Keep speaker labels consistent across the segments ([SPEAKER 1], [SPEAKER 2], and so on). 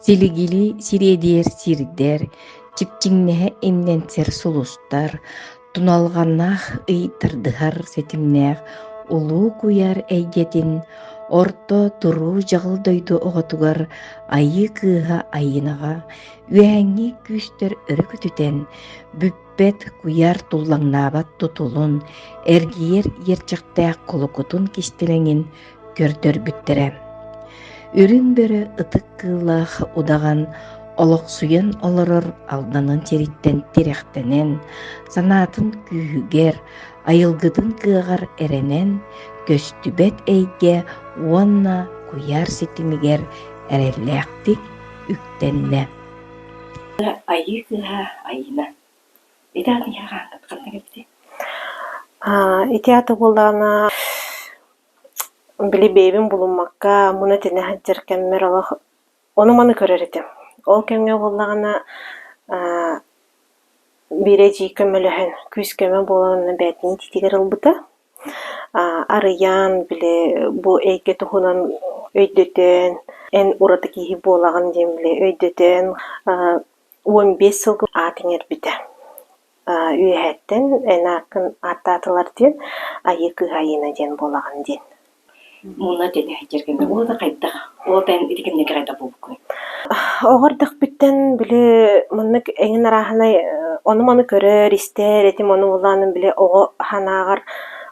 [SPEAKER 1] Силигилии сириэдийэр сирдэр, чипчиҥнэһэ имнэнсэр сулустар, туналҕаннаах ый тардыһар ситимнээх улуу куйаар эйгэтин орто туруу дьаҕыл дойду оҕотугар Айыы кыыһа Айыынаҕа үөһээҥҥи күүстэр өрө көтүтэн, бүппэт куйаар туллаҥнаабат тутулун, эргийэр иэрчэхтээх кулукутун кистэлэҥин көрдөрбүттэрэ. Үрүҥ бөрө ытык кыыллаах удаҕан олохсуйан олорор Алданын сириттэн тирэхтэнэн, санаатын күүһүгэр, айылгытын кыаҕар эрэнэн, көстүбэт эйгэ уонна куйаар ситимигэр эрэллээхтик үктэннэ. Айыы кыыһа Айыына. Ити аат эйиэхэ ханна кэлбитий?
[SPEAKER 2] Ити аата буоллаҕына Били бэйэбин булуммакка, муна-тэнэ сылдьар кэммэр олох ону-маны көрөр этим. Ол кэмҥэ буоллаҕына биир эдьиий көмөлөһөн, күүс-көмө буолан онно бэйэтин итиитигэр ылбыта. Арыйан, били бу эйгэ туһунан өйдөтөн, эн ураты киһи буолаҕын диэн били өйдөтөн, 15 сылга аат иҥэрбитэ. Үөһэттэн эн ааккын ааттаатылар диэн Айыы кыыһа Айыына диэн буолаҕын диэн.
[SPEAKER 1] Муна тэнэ сылдьар кэмҥэ уота хайдах? Уота эн ити кэмнэргэ хайдах буолбуккунуй?
[SPEAKER 2] Оҕо эрдэхпиттэн били маннык эҥин арааһынай ону-маны көрөр, истэр этим, ону булаанын били оҕо санааҕар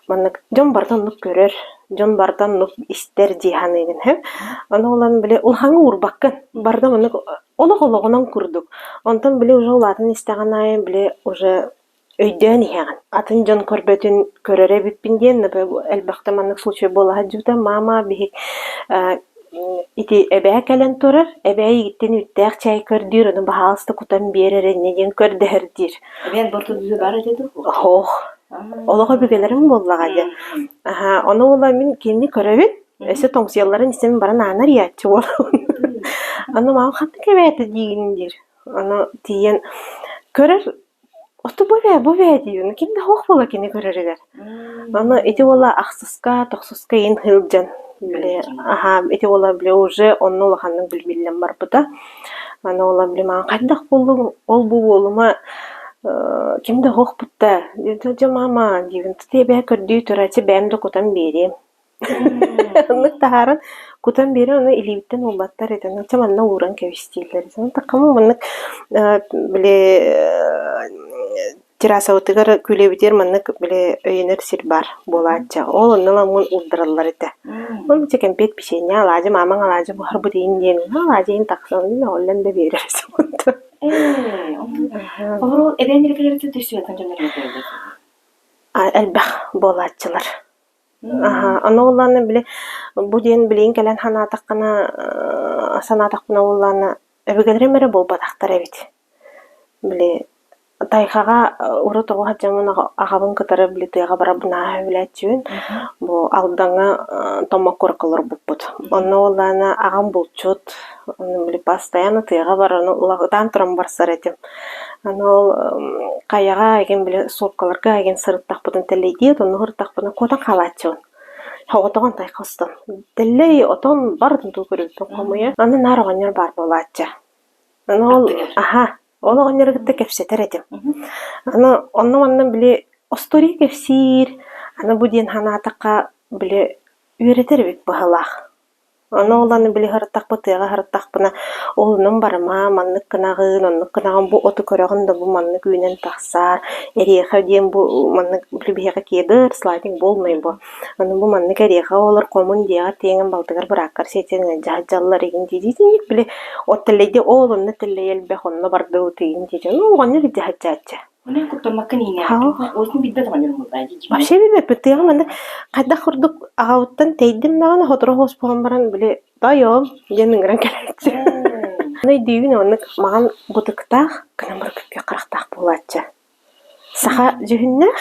[SPEAKER 2] маннык дьон барыта оннук көрөр, дьон барыта оннук истэр дии саныыгын һэ. Ону ылан били улахаҥҥа уурбаккын, барыта маннык Олох олоҕунан курдук. Онтон били уже улаатан истэҕин аайы били уже өйдөөн иһэҕин. Атын дьон көрбөтүн көрөр эбиппин диэн элбэхтэ маннык случай буола сылдьыбыта. Мама биһик ити эбээ кэлэн турар, эбээ эйигиттэн үүттээх чай көрдүүр, ону баһаалыста кутан биэр эрэ инньэ диэн көрдөһөр диир.
[SPEAKER 1] Эбээн борту баар этэ дуу?
[SPEAKER 2] Оһох. Олох өбүгэлэрим буоллаҕа дьэ. Аһаа, ону буолла мин кинини көрөбүн, Өссө тоҥсуйалларын истэн баран ааны арыйааччы буолабын. Аны маам ханна кэбээтэ диигин диир. Аны тиийэн көрөр оту бу эбээ, бу эбээ диибин. Ким да суох буола кини көрөрүгэр. Аны ити уола ахсыска, тохсуска иин сылдьан били аһаа ити уола били уже онно улаханнык билбиллэн барбыта. Аны уола били маам хайдах буоллуҥ ол бу буолума ким да суох бутта. Дьэ мама диибин тути эбээ көрдүү тураччы бэйэм да кутан биэриэм. Оннук таһааран кутан биэрэн ону илиибиттэн ылбаттар этэ. Чэ манна ууран кэбис дииллэр. Такама маннык били террасабытыгар күүлэбитигэр маннык били өйөнөр сир баар буолааччы. Ол онно ыламмын уурдараллар этэ. Ол дьэ кэмпиэт печенье алаадьы маамаҥ алаадьы буһарбыт иһин диэн алаадьы иһин тахсан мөҕүллэн да биэрэр
[SPEAKER 1] Олору эбээн эрэ төссүөтэн дьоннор
[SPEAKER 2] Элбэх буолааччылар. Аһаа, ону уоллаана били бу диэн билигин кэлэн санаатаххына санаатахпына уоллаана өбүгэлэрим эрэ буолбатахтар эбит. Били тайҕаҕа урут оҕо сылдьаммын аҕабын кытары били тыаҕа барарбын ааһа үбүлээччибин. Бу Алдаҥҥа Томмокко олорбуппут. Онно уоллаана аҕам булчут, ону били постоянно тыаҕа баран ытаан туран барсар этим. Аны ол хайаҕа игин били суопкаларга игин сырыттахпытын тэллэйдиэт, онно сырыттахпына куотан хаалааччыбын. Оҕотоҕун тайха устан. Тэллэй, отон барытын туу көрүбүппүн хомуйа. Аны наар оҕонньор баар буолааччы. Аны ол аһа, ол оҕонньору кытта кэпсэтэр этим. Аны онно-манна били остуоруйа кэпсиир, аны бу диэн санаатахха били үөрэтэр эбит быһыылаах. Ону ол аны били сырыттахпыт тыаҕа сырыттахпына ол онон барыма, маннык гынаҕын, оннук гынаҕын, бу оту көрөҕүн да бу маннык үүнэн тахсаар, эриэхэ диэн бу маннык били биһиэхэ кедр, слайдинг буолмай бу. Аны бу маннык эриэхэ олор хомун диэҕэр тиэҥин балтыгар бырааккар сиэтиэн ыалдьа сылдьаллар игин дии итинник били от тэллэйдэ ол онно тэллэй элбэх онно бардыбыт игин дии ну оҕонньор илдьэ сылдьааччы.
[SPEAKER 1] Онон куттаммаккын иинээбиккин. Уотун билбэт оҕонньорум буолбаа дии.
[SPEAKER 2] Вообще билбэппит. Тыаҕа манна хайдах курдук аҕабыттан тэйдим даҕаны сотору хоспоһон баран били тоойуом диэн ыҥыран кэлээччи. Аны өйдүүбүн оннук маҕан бытыктаах гынан баран күппүөх харахтаах буолааччы. Саха дьүһүннээх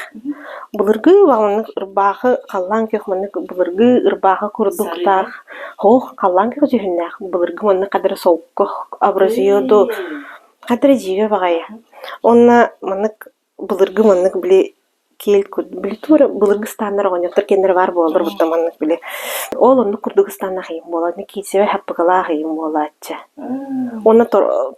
[SPEAKER 2] былыргы маннык ырбаахы халлаан күөх маннык былыргы ырбаахы курдуктаах хоох халлаан күөх дьүһүннээх былыргы маннык хадара солко образует Хата эрэ дьиибэ баҕайы. Уонна маннык былыргы маннык били киэл били туора былыргы ыстааннар оҕонньоттор киэннэрэ баар буолаллар бутта маннык били ол оннук курдук ыстааннаах ийэм буолар киисэбэ хаппыкалаах ийэм буолааччы уонна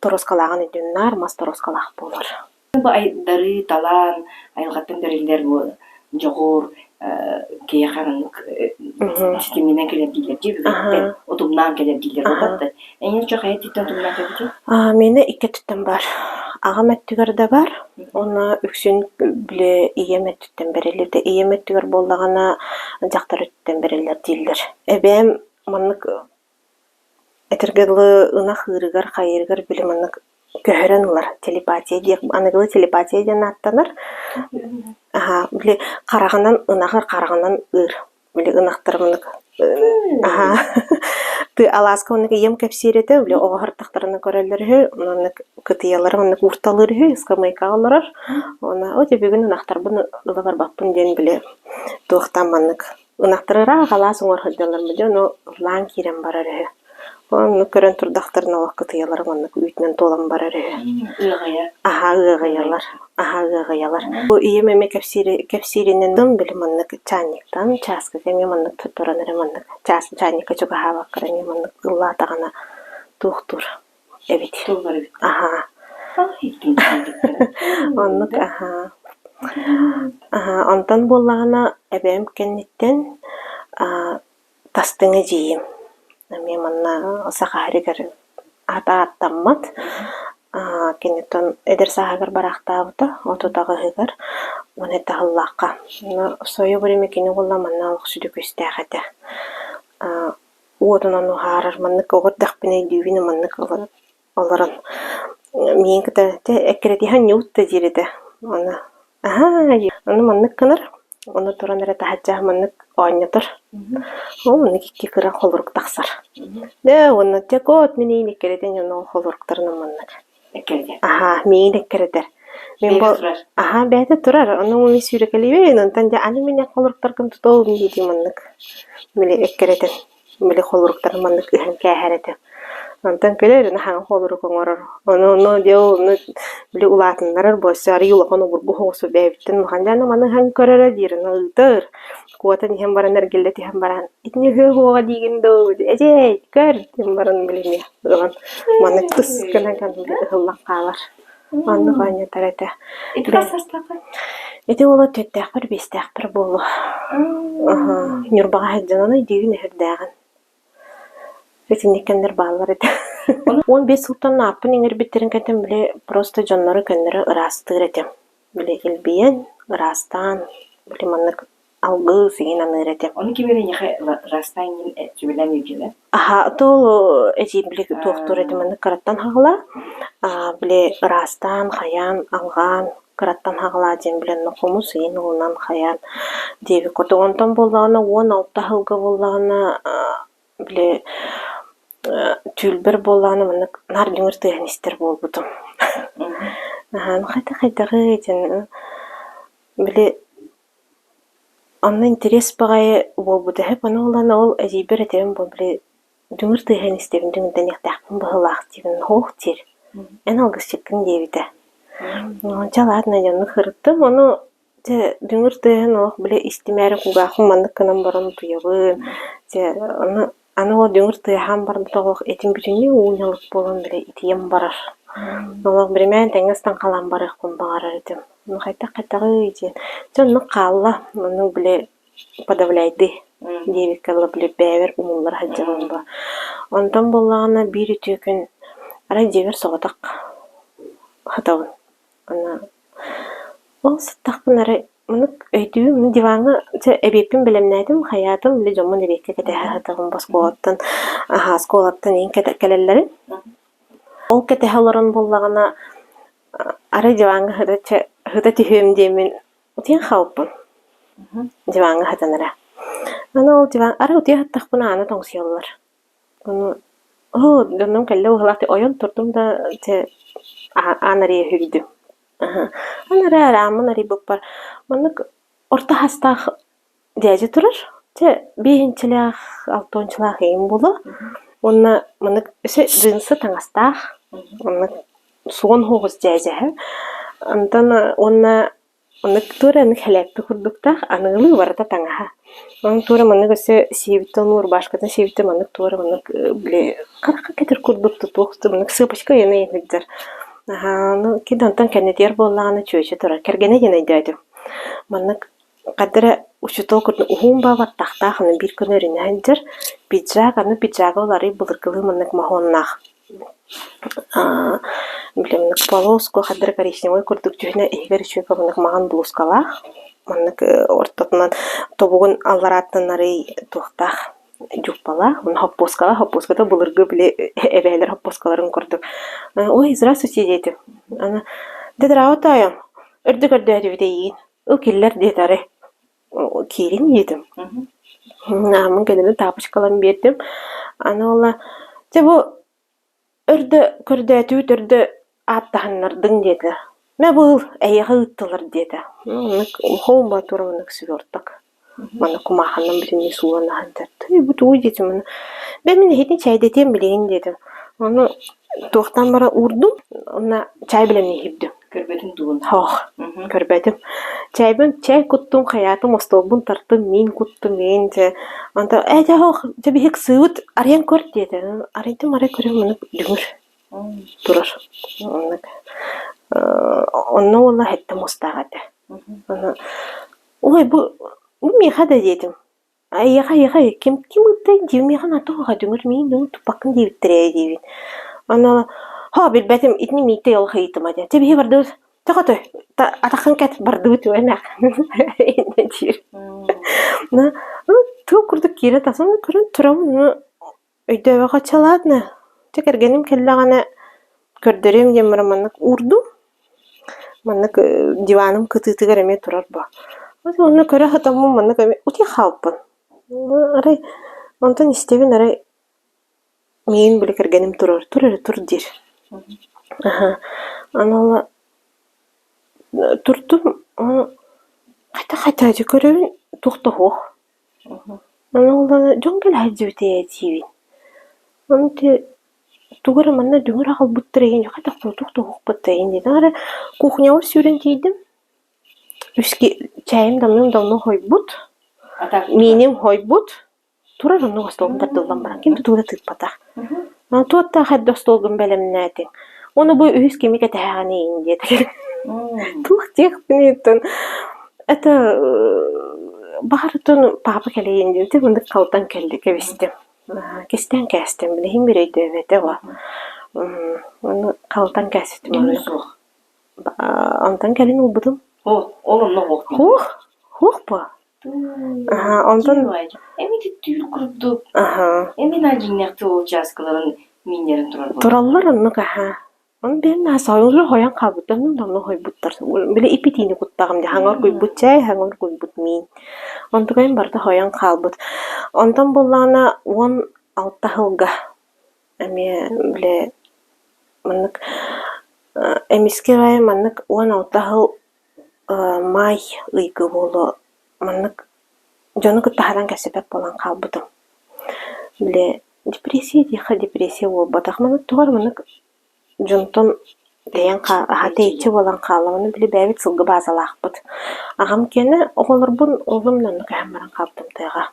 [SPEAKER 2] торуоскалааҕын өйдүүн наар мас торуоскалаах буолар.
[SPEAKER 1] Бу айдарыы, талаан, айылҕаттан бэриллэр бу дьоҕур киһиэхэ оннук ситиминэн кэлэр дииллэр дии бүгүттэн утумнаан кэлэр дииллэр буолбат да эйиэхэ чох хайа өттүттэн утумнаан кэлбитий?
[SPEAKER 2] Миэнэ икки өттүттэн баар. Аҕам өттүгэр да бар уонна үксүн били ийэм өттүттэн бэриллэр да ийэм өттүгэр буоллаҕына дьахтар өттүттэн бэриллэр дииллэр. Эбээм маннык Этэргэ дылы, ынах ыырыгар, хайыырыгар били маннык көһөрөн ылар телепатия диэх аныгылыы телепатия диэн ааттанар. Аһаа, били хараҕынан ынаҕы хараҕынан ыыр. Били ынахтар маннык аһаа тыы алааска маннык ийэм кэпсиир этэ, били оҕо сырыттахтарына көрөллөр үһү, маннык кытыйалары маннык уурталыыр үһү, ыскамыайкаҕа олорор. Уонна оо дьэ бүгүн ынахтарбын ыла барбаппын диэн били туохтаан маннык Ынахтары ыраах алаас уҥуор сылдьаллар дьэ ону ыллаан киирэн барар үһү. Оннук көрөн турдахтарына олох кытыйалара маннык үүтүнэн туолан барар үһү.
[SPEAKER 1] Ыаҕайа.
[SPEAKER 2] Аһаа ыаҕайалар, аһаа ыаҕайалар. Бу ийэм эмиэ кэпсиири кэпсииринэн били маннык чаанньыктан чааскыга эмиэ маннык туттаран эрэ маннык чаас чаанньыкка чугаһаабакка эрэ эмиэ маннык ыллаатаҕына туохтуур эбит.
[SPEAKER 1] Туллар эбит.
[SPEAKER 2] Аһаа. Оннук аһаа. Аһаа, онтон буоллаҕына эбээм кэнниттэн аа тастыҥ эдьиийим эмиэ манна Саха сиригэр аата ааттаммат. Аа киниттэн эдэр сааһыгар бараахтаабыта 38-ыгар уонна таһыллаахха. Свое время кини уола манна олох сүдү күүстээх этэ. Аа уотунан уһаарар маннык оҕо эрдэхпинэ өйдүүбүн маннык олорон миигин кытта дьэ эккирэтиһэн ньуут да диир этэ ону аһаа ону маннык гынар ону туран эрэ таһырдьа маннык оонньотор ол маннык икки кыра холорук тахсар дьэ уонна дьэ кот мин иин эккирэтэн дьону ол холоруктарынан маннык
[SPEAKER 1] Эккирэтэр.
[SPEAKER 2] Аһаа, миигин эккирэтэр. Мин
[SPEAKER 1] Бэйэтэ
[SPEAKER 2] бу
[SPEAKER 1] турар.
[SPEAKER 2] аһаа бэйэтэ турар, ону мин сүүрэкэлиибин, онтон дьэ аны мин холоруктаргын тутуом дии маннык били эккирэтэн, били холоруктарын маннык ыһан кээһэр этэ. Онтон күлэр, наһаа холорук оҥорор. Ону ону дьэ ону били улаатыннарар буолса арыый улахан обургу соҕус бэйэбиттэн улахан дьэ аны маны ыһан көрөрө диир, ону ыытар. Куотан иһэн баран эргиллэ түһэн баран итини ыһыа уоҕа диигин дуу, эдьиэй көр диэн баран били эмиэ ылан маннык тыс гынан ыһыллан хаалар. Оннук оонньотор этэ.
[SPEAKER 1] Ити хас саастааххын?
[SPEAKER 2] Ити уола түөртээхпэр, биэстээхпэр буолуо. Ньурбаҕа сылдьан ону өйдүүбүн өһүрдээҕин. Итинник кэмнэр бааллар этэ. 15 сылтан ааппын иҥэрбиттэрин кэнниттэн били просто дьоннору көннөрү ыраастыыр этим. Били илбийэн, ыраастаан, били маннык алгыы сигин аныыр этим.
[SPEAKER 1] Ону ким эрэ эйиэхэ ыраастаан иҥин сүбэлээн ыытыыла?
[SPEAKER 2] Аһа, тол эдьиийим били туохтуур этим маннык кыраттан хаҕала, били ыраастаан, хайаан, алҕаан, кыраттан хаҕалаа диэн билэн хомус ыйын ылынан хайаан диэбит курдук. Онтон буоллаҕына 16 сылга буоллаҕына били түүлбэр буоллаҕына маннык наар дүҥүр тыаһын истэр буолбутум. Аһаан хайда-хайдаҕый диэн били онно интэриэс баҕайы буолбута үһү. Ону ылан ол эдьиийбэр этэбин бу били дүҥүр тыаһын истэбин дүҥүрдэниэхтээхпин быһыылаах диибин. Суох диир. Эн алгысчыккын диэбитэ. Чэ ладно дьоннук сырыттым. Ону дьэ дүҥүр тыаһын олох били истимээри кулгаахпын маннык гынан баран утуйабын. Дьэ ону аны ол дүҥүр тыаһаан баран олох этим бүтүннүү уу ньалык буолан били итийэн барар. Олох биримээн тэҥҥэ ыстаҥхалаан барыахпын баҕарар этим. Ну хайдах-хайдаҕый диэн. Дьэ оннук хаалла. Оннук били подавляйдыы диэбиккэ дылы били бэйэбэр умуллара сылдьабын бу. Онтон буоллаҕына биир үтүө күн арай дьиэбэр соҕотох сытабын. Аны ол сыттахпына арай маннык өйдүүм диваҥҥа дьэ эбиэппин бэлэмнээтим, хайаатым били дьоммун эбиэккэ кэтэһэ сытабын бу оскуолаттан аһаа оскуолаттан иһин кэлэллэрин. Ол кэтэһэ олорон буоллаҕына арай диваҥҥа сыта чэ сыта түһүөм диэммин утуйан хаалбыппын. Диваҥҥа сытан эрэ. Аны ол диван арай утуйа сыттахпына ааны тоҥсуйаллар. Ону оо дьонум кэллэ быһыылаах ойон турдум да дьэ аан арыйа сүүрдүм. Аны эрэ ааммын арыйбыппар маннык орто хастаах дьээдьэ турар. Чэ биэһинчэлээх, алтуончалаах игин буолуо. Уонна маннык өссө джинсы таҥастаах, маннык суон соҕус дьээдьэһэ. Онтон уонна Оннук туора аны хэлээппи курдуктаах, аныгылыы барыта таҥаһа. Онон туора маннык өссө сиэбиттэн уонна рубашкатын сиэбиттэн маннык туора маннык били харахха кэтэр курдук тутуох маннык сыапочка ыйана сылдьар. Аһаа, ону кини онтон кэннитигэр буоллаҕына чүөчэ турар. Кэргэнэ диэн өйдөөтүм. Маннык ханна эрэ учуутал курдук уһун баа баттахтаах аны биир күн өрүнэ сылдьар. Пиджак, аны пиджага уларый былыргылыы маннык моһуоннаах Блин, полоску хаддара коричневай курдук дьүһүнэ иһигэр үчүгэй маннык маҥан блузкалаах, маннык ортотунан тобугун алларааттан арый туохтаах дьууппалаах, уонна хоппуоскалаах, хоппуоската былыргы били эбээлэр хоппуоскаларын курдук. Ой, здравствуйте диэтим. Аны дьэ дорообо тоойом, өрдө көрдөөтүбүт эйиигин, ыл киллэр диэтэ арай. Киирин диэтим. Ааммын кэннибин таапочкалан биэрдим. Аны уола дьэ бу өрдө көрдөөтүбүт өрдө ааттаһыннардыҥ диэтэ. Мэ бу ыл эйиэхэ ыыттылар диэтэ. Оннук хоумба тура оннук сверток. Манна кумааханнан бүтүннүү суулан аһан Тыый бу тугуй диэтим аны. Бээ мин эһигини чээйдэтиэм билигин диэтим. Ону туохтан бара уурдум. Онно чай бэлэмнии иһирдим.
[SPEAKER 1] Көрбөтүҥ тугун?
[SPEAKER 2] Суох, көрбөтүм. Чээйбин чэй куттум, хайаатым, остуолбун тартым, миин куттум, миин дьэ. Онтон ээ дьэ оһох, дьэ биһик сыыбыт арыйан көр диэтэ. Арыйдым арай көрүм маннык дүҥүр турар. Оннук. Онно уола сэттэ муостаах этэ. Аны ой бу бу миэхэ да диэтим. Эйиэхэ, эйиэхэ ким ким ыыттай диибин миэхэ наада дүҥүр миин дүҥүр туппаккын диэбиттэрэ диибин. Аны хоо билбэтим итини мииттэй олох ыйытыма диэн. Чэ биһи бардыбыт. Чэ хотой атаххын кэт бардыбыт эмээххин диир. Туох курдук киирэ тахсан көрөн турабын Өйдөөбөххө чэ ладно, чэ кэргэним кэллэҕинэ көрдөрүөм диэн баран маннык уурдум, маннык диваным кытыытыгар эмиэ турар буо. Онно көрө сытаммын маннык эмиэ утуйа хаалбын. Арай онтон истэбин арай миигин били кэргэним турар, тур эрэ тур диир. Аһа, аны ол турдум, хайта-хайта дьэ көрөбүн туох да суох. Ону ыллана дьон кэлэ сылдьыбыт ээ диибин. Ону ити тугу эрэ манна дүҥүр аҕалбыттар эйиэн хайдах туох да уһукпут да эйиэн диэтэ. Арай кухнябар сүүрэн тиийдим. Үски чээйим давным-давно хойбут, мииним хойбут. Турар оннук остуолум тардыллан баран ким да тугу да тыыппатах. Туоттаах эрдэ остуолгун бэлэмнээтиҥ. Уонна бу үһүс кими кэтэһэҕин эйиин диэтэ. Туох диэхпиний оттон это баҕар оттон папа кэлэйин диэбитим оннук халтан кэлли кэбистим. Кистээн кээстим билигин биир өйдөөбөтө уо. Ону халтан кээспитим
[SPEAKER 1] Дьоно суох.
[SPEAKER 2] Онтон кэлин ылбытым.
[SPEAKER 1] Ол ол онно суох.
[SPEAKER 2] Суох, суох буо. Аһаа, онтон
[SPEAKER 1] Эмити түүл курдук.
[SPEAKER 2] Аһаа.
[SPEAKER 1] Эмин дьиҥнэхтии ол чааскыларын мииннэрин турар
[SPEAKER 2] Тураллар оннук аһаа. Ону бэйэм наһаа хойон хаалбыттар, давно хойбуттар. Били ип-итиини куттаҕым дии, хаҥар куйбут чээй, хаҥар куйбут миин. Онтукайым барыта хойон хаалбыт. Онтон буоллаҕына 16 сылга эмиэ били маннык эмискэ баайы маннык 16 сыл маай ыйга буолуо маннык дьону кытта хаһан кэпсэппэт буолан хаалбытым. Били депрессия диэххэ депрессия буолбатах. Маннык тоҕо эрэ маннык дьонтон тэйэн аһа тэйиччи буолан хааллым. Аны били бэйэбит сылгы баазалаахпыт. Аҕам киэнэ оҕолорбун уолум да онно көһөн баран хаалбытым тыаҕа.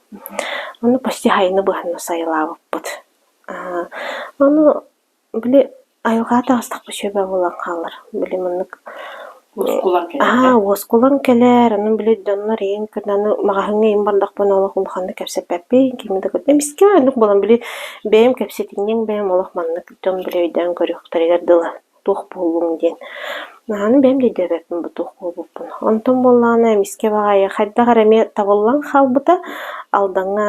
[SPEAKER 2] Ону почти сайыны быһанна сайылаабыппыт. Ону Били айылҕаҕа таҕыстахпа үчүгэй буолан хаалар. Били маннык
[SPEAKER 1] Уоскулаҥ кэлэр
[SPEAKER 2] аһаа уоскулаҥ кэлэр, аны били дьоннор ийэҥ күн аны маҕаһыыҥҥа ийэм бардахпына олох улаханнык кэпсэппэппин, кими да кытта эмискэ оннук буолан били бэйэм кэпсэтинньэҥ бэйэм олох маннык дьон били өйдөөн көрүөхтэригэр дылы туох буоллуҥ диэн. Аны бэйэм да өйдөөбөппүн бу туох буолбуппун. Онтон буоллаҕына эмискэ баҕайы хайдах эрэ эмиэ табыллан хаалбыта. Алдаҥҥа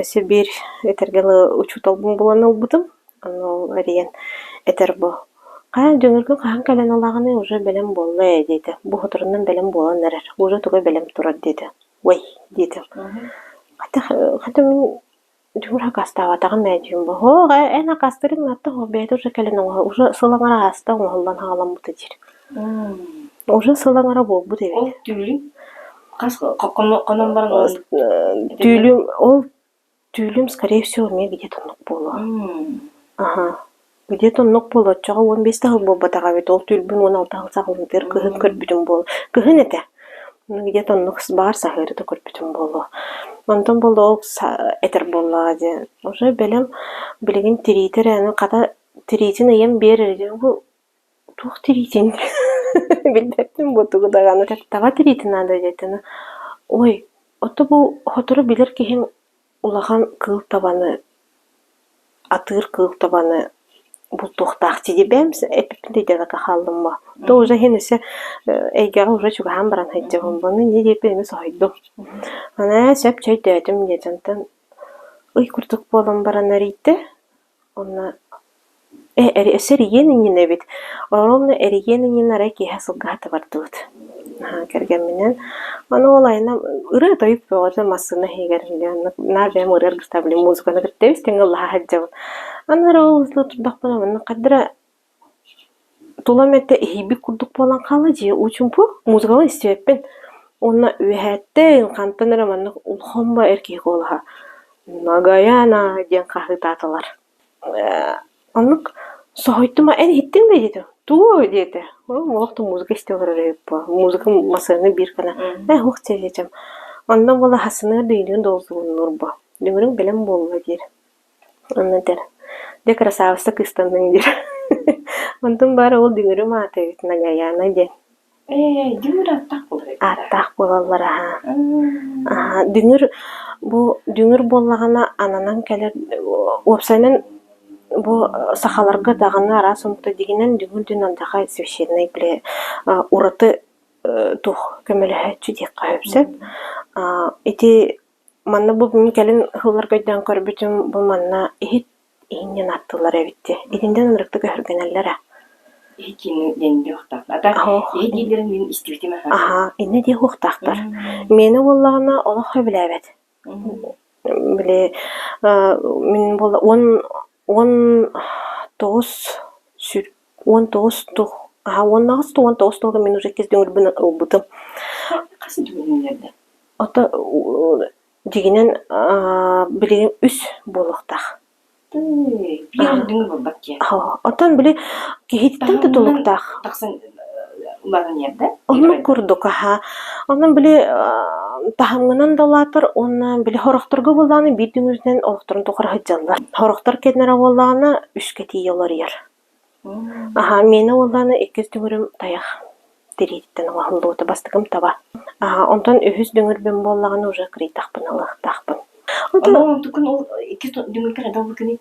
[SPEAKER 2] өссө биир этэргэ дылы учууталбын булан ылбытым. Ону ол эрийэн этэр бу «Хайа дьоҥҥун хаһан кэлэн ылаҕыный, уже бэлэм буолла ээ» диэтэ. «Бу соторунан бэлэм буолан эрэр, уже туга бэлэм турар» диэтэ. «Уой» диэтим. Хата хата мин Дьулуур акаастаабатаҕым ээ диэн буолуо эн акаастыырыҥ наадта суох бэйэтэ уже кэлэн оҥоһо уже сыл аҥара ааста оҥоһуллан хаҕаламмыта диир уже сыл аҥара буолбут эбит
[SPEAKER 1] Ол түүлүҥ хас хонон баран ол
[SPEAKER 2] түүлүм ол түүлүм скорее всего эмиэ где-то оннук буолуо аха. Где-то оннук буолуо, оччоҕо 15 да сыл буолбатах эбит, ол түүл 16 сыл саҕаланыытыгар кыһын көрбүтүм буолуо. Кыһын этэ. Где-то оннук баар саһыары да көрбүтүм буолуо. Онтон буолла ол этэр буоллаҕа дии, уже бэлэм билигин тириитэ эрэ хата тириитин ыйан биэр эрэ диэн бу туох тириитин билбэппин бу тугу даҕаны таба тириитин наада диэтэ ой ото бу сотору билэр киһиҥ улахан кыыл табаны атыыр кыыл табаны бултуохтаах дии бэйэм эппиппин да өйдөөбөккө хааллым бо то уже иһин өссө эйгэҕэ уже чугаһаан баран сылдьабын бу инньэ диэппин эмиэ соһуйдум аны сөп чэ өйдөөтүм диэтэ онтон ый курдук буолан баран эрийдэ Онно өссө эрийиэн иннинэ эбит. Ровно эрийиэн иннинэ арай киэһэ сылгыһыта бардыбыт. Наһаа кэргэмминэн. Аны ол айана ырыа-тойук бөҕөтө массыына иһигэр наар бэйэм ырыа аргыстаах били музыканы кытта тэбис-тэҥҥэ ыллаһа сылдьабын. Аны эрэ ол турдахпына маннык хардара Тулам этэ иһийбит курдук буолан хаалла дьиэ уу чуумпу, музыкаларын истибэппин. Уонна үөһээттэн хантан эрэ маннык улахан ба эр киһи куолаһа «Нагаяна» диэн хаһыытаатылар. Оннук соһуйдум эн иһиттиҥ да диэтим. Тугу диэтэ. Олох да музыка истэ олорор эбит буо. Музыка массыынаны биир гына ээ уох диэтим. Онно буола хасыныгар да өйдүүн долгуннуур буо. Дүҥүрүҥ бэлэм буолла диир. Онно этэр: «Дьэ, кырасаабысса кыыстанныҥ» диир. Онтум баара ол дүҥүрүм аата эбит Нагаяна диэн.
[SPEAKER 1] Ээ, дүҥүр ааттаах буолар эбит.
[SPEAKER 2] Ааттаах буолаллар аһаа. Аһаа, дүҥүр бу дүҥүр буоллаҕына ананан кэлэр уопсайынан бу сахаларга даҕаны араас омукта дигинэн дүҥүр диэн алдьархай священнай бile ураты туох көмөлөһөөччү диэххэ сөп. Ити Манна бу мин кэлин сылларга өйдөөн көрбүтүм, бу манна иһит иһинньэн ааттыыллар эбит дии. Итинтэн ынырыктык өһүргэнэллэр ээ.
[SPEAKER 1] Иһит диэн диэн Ата иһит дииллэрин мин истибитим аһа.
[SPEAKER 2] Аһаа, иннэ диэх уохтаахтар. Миэнэ буоллаҕына олох сөбүлээбэт. Били мин буолла 19 сүр 19 тух аһа 18 19 туһугар мин уже иккис дүҥүрбүн ылбытым.
[SPEAKER 1] Хас дүҥүрүн
[SPEAKER 2] Ото дьиҥинэн билигин үс буолуохтаах.
[SPEAKER 1] Биир дүҥүр буолбат диэн.
[SPEAKER 2] Оттон били киһититтэн тутулуктаах.
[SPEAKER 1] Тахсан улаатан иһэр да?
[SPEAKER 2] Оннук курдук аһа. Онон били таһымҥынан да улаатар уонна били сорохторго буоллаҕына биир дүҥүрүнэн олохторун тухары сылдьаллар. Сорохтор кэннэрэ буоллаҕына үскэ тиийэ уларыйар. Аһаа, миэнэ уоллаана иккис дүҥүрүм тайах тириититтэн оҥоһуллубута, бастакым таба. Аһаа, онтон үһүс дүҥүрбүн буоллаҕына уже кырыйдахпын ылыахтаахпын. Онтон
[SPEAKER 1] Онтукун ол иккис дүҥүргэр хайдах ылбыккыный?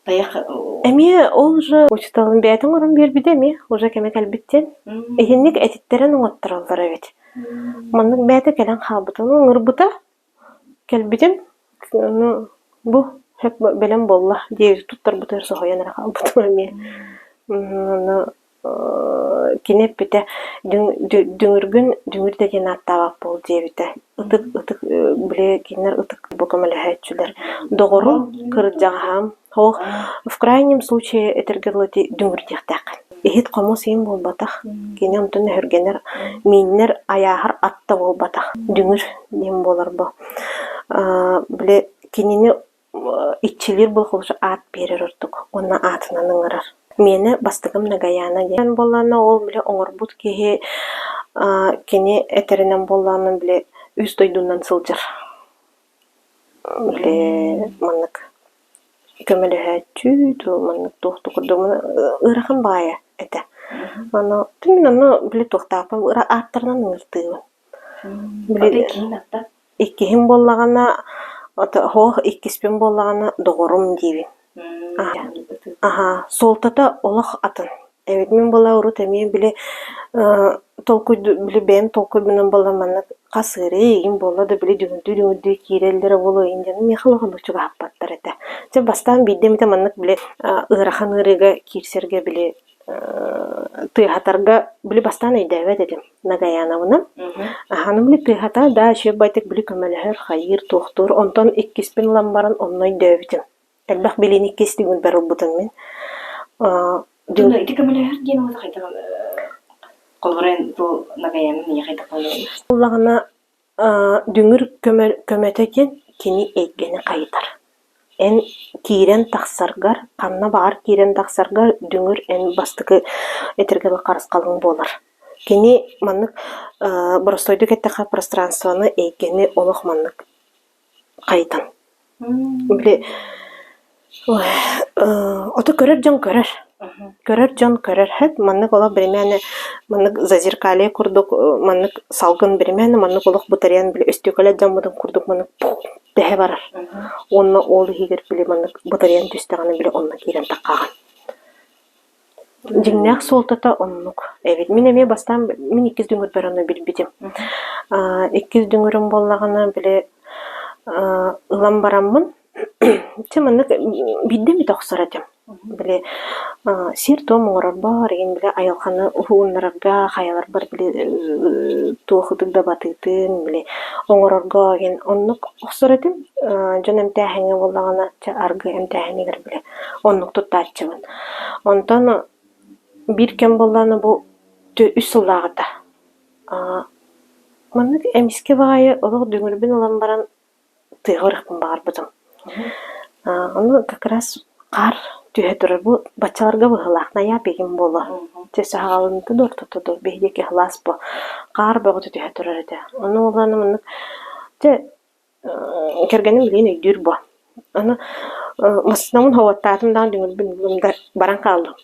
[SPEAKER 1] Тайах
[SPEAKER 2] эмиэ ол уже учууталым бэйэтин оҥорон биэрбитэ эмиэ уже кэмэ кэлбит диэн. Итинник этиттэрэн оҥоттороллор эбит. Маннык бэйэтэ кэлэн хаалбытын ыҥырбыта Кэлбитим, ону бу сөп бэлэм буолла диэбит туттарбытыгар соһуйан эрэ хаалбытым эмиэ. Ону кини эппитэ дүҥүргүн дүҥүр да диэн ааттаабат буол диэбитэ. Ытык ытык били кинилэр ытык бу көмөлөһөөччүлэр. Доҕорум, кырдьаҕаһым, Суох, в крайнем случае этэргэ дылы ити дүҥүр диэхтээххин. Иһит-хомуос иһин буолбатах, кини онтон өһүргэнэр, мииннэр айааһар ат да буолбатах. Дүҥүр диэн буолар бу. Били кинини иччилиир буолуохха аат биэрэр ордук уонна аатынан ыҥырар. Миэнэ бастакым Нагаяна диэн буоллаҕына ол били оҥорбут киһи кини этэринэн буоллаҕына били үс дойдунан сылдьар. Били маннык көмөлөһөөччү дуу, маннык туох да курдук ыарахан баҕайы этэ. Ону мин онно били туохтаахпын ааттарынан ыҥыртыыбын. Били иккиһим буоллаҕына оһох иккиспин буоллаҕына доҕорум диибин. Аһаа, суолтата олох атын. Эбит мин буолла урут эмиэ били толкуйду били бэйэм толкуйбунан буолла маннык хас ыарыы игин буолла да били дүҥүрдүү-дүҥүрдүү киирэллэрэ буолуо иһин дьону миэхэ улаханнык чугаһаппаттар этэ. Дьэ бастаан биирдэ эмитэ маннык били ыарахан ыарыыга киирсэргэ били тыаһатарга били бастаан өйдөөбөт этим Нагаяновынан. Аһаным били тыаһата да үчүгэй байтык били көмөлөһөр, хайыыр, туохтуур. Онтон иккиспин ылан баран онно өйдөөбүтүм. Элбэх билиини иккис дүҥүрбэр ылбытым мин.
[SPEAKER 1] Ити көмөлөһөр диэн уота хайдах холобура бу Нагаяна миэхэ хайдах
[SPEAKER 2] Буоллаҕына дүҥүр көмөтө диэн кини эйгэни хайытар. Эн киирэн тахсаргар, ханна баҕар киирэн тахсаргар дүҥүр эн бастакы этэргэ дылы харысхалыҥ буолар. Кини маннык боростуойдук эттэххэ пространствоны, эйгэни олох маннык хайытан. Били ото көрөр дьон көрөр. Көрөр дьон көрөр. Хэт маннык олох биримээнэ маннык зазеркалье курдук маннык салгын биримээнэ маннык олох бытарыйан били өстүөкэлэ дьаммытын курдук маннык тэһэ барар. Уонна ол иһигэр били маннык бытарыйан түстэҕинэ били онно киирэн таххаҕын. Дьиҥнээх суолтата оннук эбит. Мин эмиэ бастаан мин иккис дүҥүрбэр ону билбитим. Иккис дүҥүрүм буоллаҕына били ылан бараммын чэ маннык биирдэ эмит охсор этим. Били сиэр-туом оҥорорбор игин били айылҕаны уһугуннарарга хайаларбар били туох ытык да батыытын били оҥорорго игин оннук охсор этим. Дьон эмтээһиҥҥэ буоллаҕына чэ аргы эмтээһинигэр били оннук туттааччыбын. Онтон биир кэм буоллаҕына бу үс сыллааҕыта маннык эмискэ баҕайы олох дүҥүрбүн ылан баран тыаҕа барыахпын баҕарбытым. Ону как раз хаар түһэ турар. Бу баччаларга быһыылаах наьаа пигим буолуо. Чэ саҕаланыыта да ортото да биһиги кыһылаас бу хаар бөҕөтө түһэ турар этэ. Ону буоллаҕына маннык чэ Кэргэним билигин өйдүүр буо. Аны массыынабын хоҕуоттаатым даҕаны дүҥүрбүн ыллым да баран хааллым.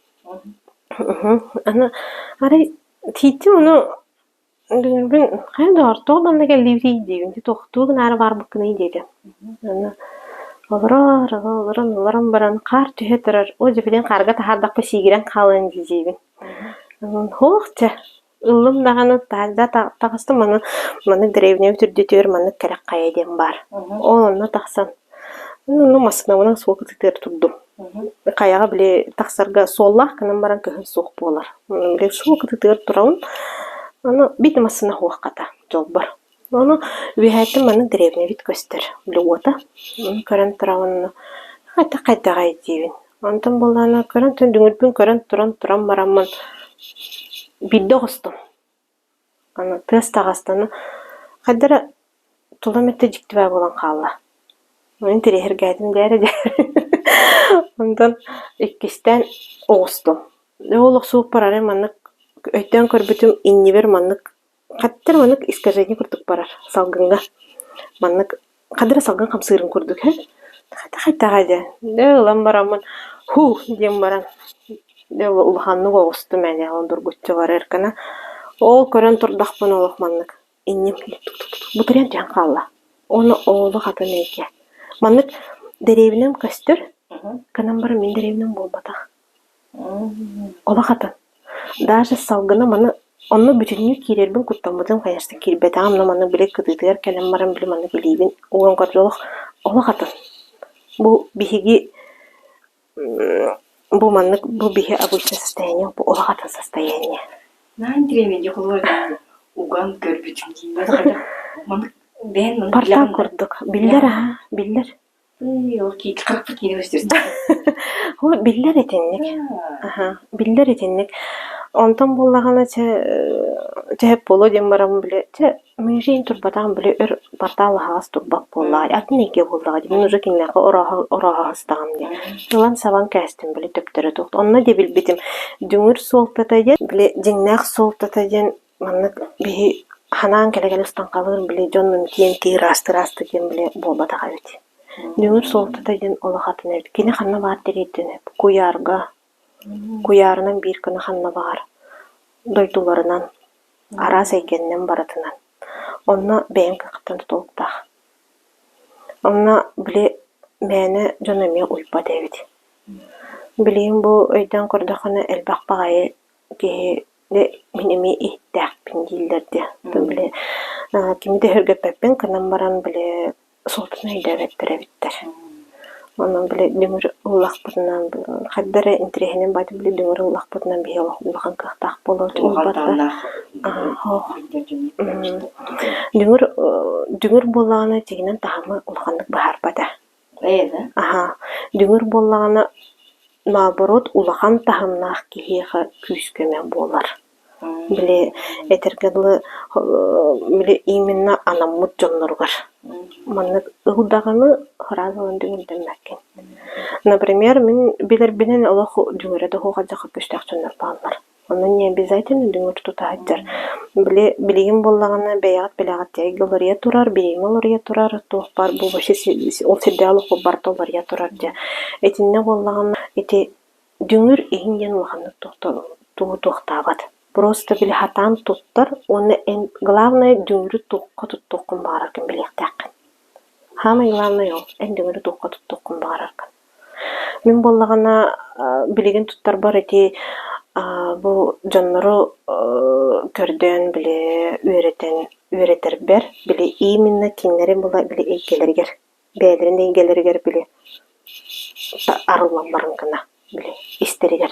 [SPEAKER 2] Аны арай тиийтим ону дүҥүрбүн хайа доҕор тоҕо манна кэллибитий диибин туохтуу гынаары барбыккыный диэтим. Аны олорор олорон олорон баран хаар түһэ турар оо дьэ билигин хаарга таһаардахпа сиигирэн хаалыам дии диибин. Суох чэ Ыллым даҕаны таһырдьа таҕыстым аны маннык дэриэбинэбит үрдүтүгэр маннык кэрэх хайа диэн баар. Ол онно тахсан ну массыынабынан суол кытыытыгар турдум. Хайаҕа били тахсарга суоллаах гынан баран кыһын суох буолар. Били суол кытыытыгар турабын. Аны биир да массыына суох хата дьолбор. Ону үөһээттэн маннык дэриэбинэбит көстөр били уота. Ону көрөн турабын хайдах хайдаҕай диибин. Онтон буоллаҕына көрөн туран дүҥүрбүн көрөн туран туран бараммын биирдэ оҕустум. Аны тыас таҕыстаны хайда эрэ тулам өттө дьикти баа буолан хаалла. Мин интэриэһиргээтим дээрэ дьэ. Онтон иккистээн оҕустум. Ол охсубуппар арай маннык өйдөөн көрбүтүм иннибэр маннык Хаттар маннык искажение курдук барар салгыҥҥа. Маннык хадара салгын хамсыырын курдук һэ. Хайдаҕай диэн. Дьэ ылан бараммын һуу диэн баран дьэ улаханнык оҕустум ээ ол дургуччу барар гына. Ол көрөн турдахпына олох маннык инним бытырыйан түһэн хаалла. Уонна олох атын эйгэ. Маннык дэриэбинэм көстөр, гынан баран мин дэриэбинэм буолбатах. Олох атын. Даже салгына маны онно бүтүннүү киирэрбин куттаммытым, конечно, киирбэтэҕим, но маннык били кытыытыгар кэлэн баран били маннык илиибин уган көрдө олох олох атын. Бу биһиги бу маннык бу биһи обычное состояние бу олох атын состояние.
[SPEAKER 1] Наһаа интириэһинэй дьэ холобур уган көрбүтүм дииллэр хайдах маннык бэйэн маннык
[SPEAKER 2] Портал
[SPEAKER 1] билэҕин да
[SPEAKER 2] курдук. Биллэр
[SPEAKER 1] билэҕин
[SPEAKER 2] аһа, биллэр.
[SPEAKER 1] Харахпыт киирэ
[SPEAKER 2] Ол биллэр итинник. Аһа, биллэр итинник. Онтон буоллаҕына чэ чэ буолуо диэн баран били чэ миигин турбатаҕым били өр портал аһаҕас турбат буоллаҕа атын эйгэ буоллаҕа дии мин уже кинилэргэ орооһо орооһо сыстаҕым диэн. Ылан сабан кээстим били төптөрө туох. Онно дии билбитим дүҥүр суолтата диэн били дьиҥнээх суолтата диэн маннык биһи ханаан кэлэ-кэлэ ыстаҥхалыыр били дьон тиэн-тии ыраастыы-ыраастыы диэн били буолбатах эбит. Дүҥүр суолтата диэн олох атын эбит. Кини ханна баар тириэрдэн куйаарга, куйаарынан биир гына ханна баҕар дойдуларынан, араас эйгэннэн барытынан. Онно бэйэҥ кыаххыттан тутулуктаах. Онно били мээнэ дьон эмиэ уйбат эбит. Билигин бу өйдөөн көрдөххүнэ элбэх баҕайы киһи Дьэ, мин эмиэ иһиттээхпин дииллэр дии. Били кими да өһүргэппэппин гынан баран били суолтаны өйдөөбөттөр эбиттэр. Онон били дүҥүр ыллахпытына хайда эрэ интэриэһинэй баайда били дүҥүр ыллахпытына биһи олох улахан кыахтаах буолуо
[SPEAKER 1] Улахан тааннаах
[SPEAKER 2] Дүҥүр дүҥүр буоллаҕына дьиҥинэн таһымы улаханнык быһаарбата. Аһаа, дүҥүр буоллаҕына, наоборот, улахан таһымнаах киһиэхэ күүс-көмө буолар. Били этэргэ дылы, били именно анаммыт дьонноругар. Маннык ыл даҕаны сразу ылан дүҥүрдэммэккин. Например, мин билэрбинэн олох дүҥүрэ да суох алдьархай күүстээх дьоннор бааллар. Онно не обязательно дүҥүр тута сылдьар. Били билигин буоллаҕына бэйэҕит билэҕит эйгэ уларыйа турар, бириэмэ уларыйа турар, туох баар бу вообще ол сирдээҕи олохпут барыта уларыйа турар дьэ. Итиннэ буоллаҕына ити Дүҥүр иһин диэн улаханнык тугу туохтаабат, просто били сатаан туттар уонна эн главное дүҥүрү туохха туттуоххун баҕараргын билиэхтээххин. Саамай главное ол, эн дүҥүрү туохха туттуоххун баҕараргын. Мин буоллаҕына билигин туттарбар ити бу дьоннору көрдөөн били үөрэтэн үөрэтэрбэр били именно кинилэри була били эйгэлэригэр бэйэлэрин эйгэлэригэр били арыллан баран гына били истэригэр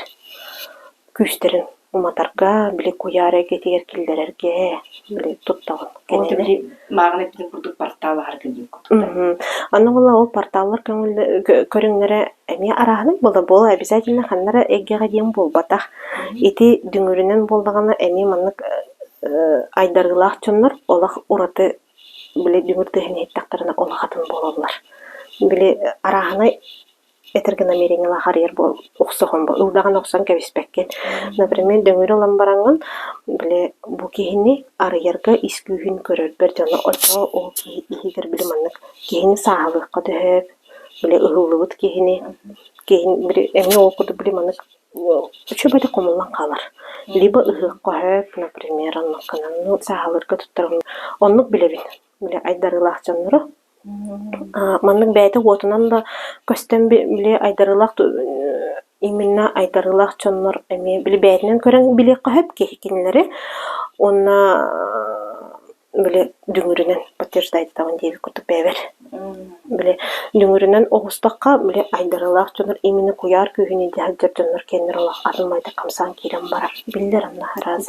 [SPEAKER 2] күүстэрин уматарга, били куйаар эйгэтигэр киллэрэргэ били туттаҕын.
[SPEAKER 1] Ол били мааҕын эппитин курдук портал аһарга диэн курдук.
[SPEAKER 2] Аны була ол порталлар көрүҥнэрэ эмиэ арааһынай буола буола обязательно ханна эрэ эйгэҕэ диэн буолбатах. Ити дүҥүрүнэн буоллаҕына эмиэ маннык айдарыылаах дьоннор олох ураты били дүҥүр тыаһын иһиттэхтэринэ олох атын буолаллар. Били арааһынай этэргэ намерениелаах арыйар буол охсоһон ылдаҕын охсон кэбиспэккин. Например, дүҥүрү ылан бараҥҥын били бу киһини арыйарга ис күүһүн көрөрбөр дьоно оччоҕо ол киһи иһигэр били маннык киһини сааһылыахха төһөөп, били ыһыллыбыт киһини киһини били эмиэ ол курдук били маннык Үчүгэйдик хомуллан хаалар. Либо ыһыахха өһөөк, например, оннукканан, ну, сааһылыырга туттарым. Оннук билэбин, били айдарыылаах дьоннору. Маннык бэйэтэ уотунан да көстөн били айдарыылаах именно айдарыылаах дьоннор эмиэ били бэйэтинэн көрөн билиэххэ сөп киһи кинилэри. Уонна били дүҥүрүнэн подтверждайтаҕын диэбит курдук бэйэбэр. Били дүҥүрүнэн оҕустахха, били айдарыылаах дьоннор именно куйаар күүһүн илдьэ сылдьар дьоннор кэннилэр олох атын майда хамсаан киирэн барар. Биллэр онно араас.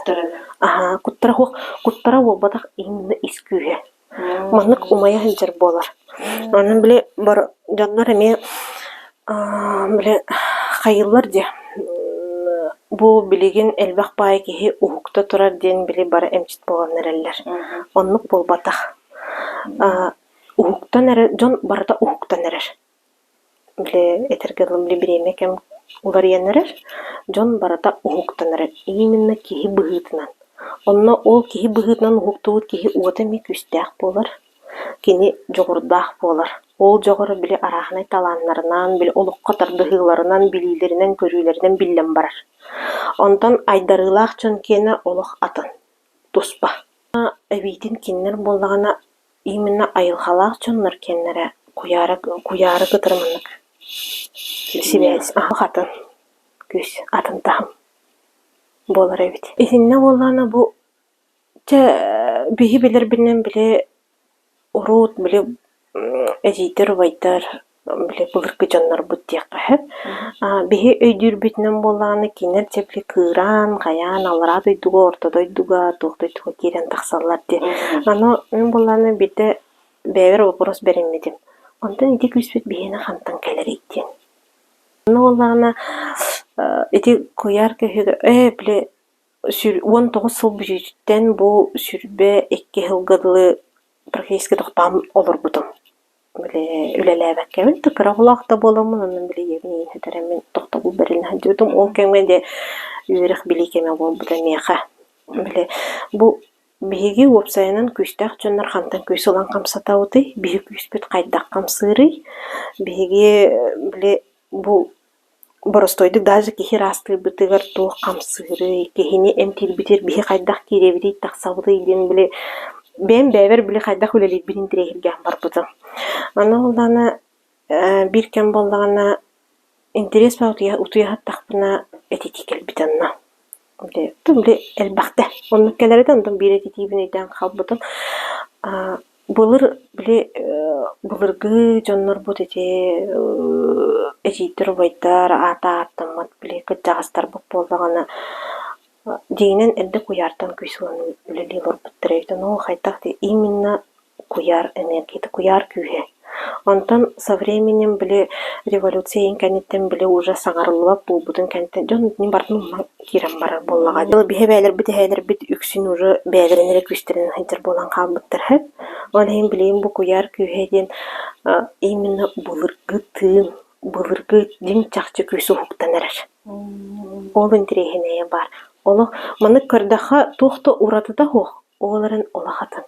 [SPEAKER 2] Аһаа, куттара суох, куттара буолбатах именно ис күүһэ. Маннык умайа сылдьар буолар. Онон били дьоннор эмиэ били хайыыллар дии Бу билигин элбэх баай киһи уһукта турар диэн били бары эмчит буолан эрэллэр. Оннук буолбатах. Уһуктан эрэр дьон барыта уһуктан эрэр. Били этэргэ дылы били бириэмэ кэм уларыйан эрэр, дьон барыта уһуктан эрэр. Именно киһи быһыытынан. Онно ол киһи быһыытынан уһуктубут киһи уота эмиэ күүстээх буолар. Кини дьоҕурдаах буолар. Ол дьоҕура били арааһынай талааннарынан, били олоххо тардыһыыларынан, билиилэринэн-көрүүлэринэн биллэн барар. Онтон айдарыылаах дьон киэнэ олох атын, туспа. Эбиитин кинилэр буоллаҕына именно айылҕалаах дьоннор киэннэрэ куйаара куйаары кытары маннык сибээс атын күүс, атын таһым буолар эбит. Итиннэ буоллаҕына бу Чэ, биһи билэрбинэн били урут били эдьиийдэр, убайдар били былыргы дьоннорбут диэххэ сөп. Биһи өйдүүрбүтүнэн буоллаҕына кинилэр дьэ били кыыраан, хайаан аллараа дойдуга, орто дойдуга, туох дойдуга киирэн тахсаллар диэн. Аны мин буоллаҕына биирдэ бэйэбэр вопрос бэриммитим. Онтон ити күүспүт биһиэнэ хантан кэлэрий диэн. Аны буоллаҕына ити куйаар күүһүгэр ээ били 19 сыл бүтүүтүттэн бу 22 сылга дылы практически тохтоон олорбутум. Били үлэлээбэккэбин да кыра оҕолоох да буоламмын онон били ийэбин иин сүтэрэммин тохтобул бэриллэ сылдьыбытым. Ол кэмҥэ дьэ үөрэх билии кэмэ буолбута миэхэ. Били бу биһиги уопсайынан күүстээх дьоннор хантан күүс ылан хамсатабытый? Биһи күүспүт хайдах хамсыырый? Биһиги били бу Боростуойдук даже киһи ыраастыырбытыгар туох хамсыырый, киһини эмтиирбитигэр биһи хайдах киирэбитий, тахсабытый диэн били бэйэм бэйэбэр били хайдах үлэлиирбин интэриэһиргээн барбытым. Аны буоллаҕына биир кэм буоллаҕына интэриэс баар утуйа сыттахпына этитии кэлбитэ онно. Били били элбэхтэ. Оннук кэлэр этэ, онтон биир этитиибин өйдөөн хаалбытым. Былыр били былыргы дьоннорбут ити эдьиийдэр, убайдар аата ааттаммат били кырдьаҕастарбыт буоллаҕына дьиҥинэн эрдэ куйаартан күүс ылан үлэлии олорбуттар эбит. Ону хайдах именно куйаар энергията, куйаар күүһэ. Онтон со временем били революция иһин кэнниттэн били уже саҥарыллыбат буолбутун кэнниттэн дьон итини барытын умнан киирэн барар буоллаҕа. Биһи эбээлэрбит эһээлэрбит үксүн уже бэйэлэрин эрэ күүстэринэн сылдьар буолан хаалбыттар үһү. Ол иһин билигин бу куйаар күүһэ диэн именно былыргы тыын, былыргы дьиҥ чахчы күүс уһуктан эрэр. Ол интэриэһинэйэ баар. Олох маннык көрдөххө туох да уратыта суох. Ол эрэн улахатын.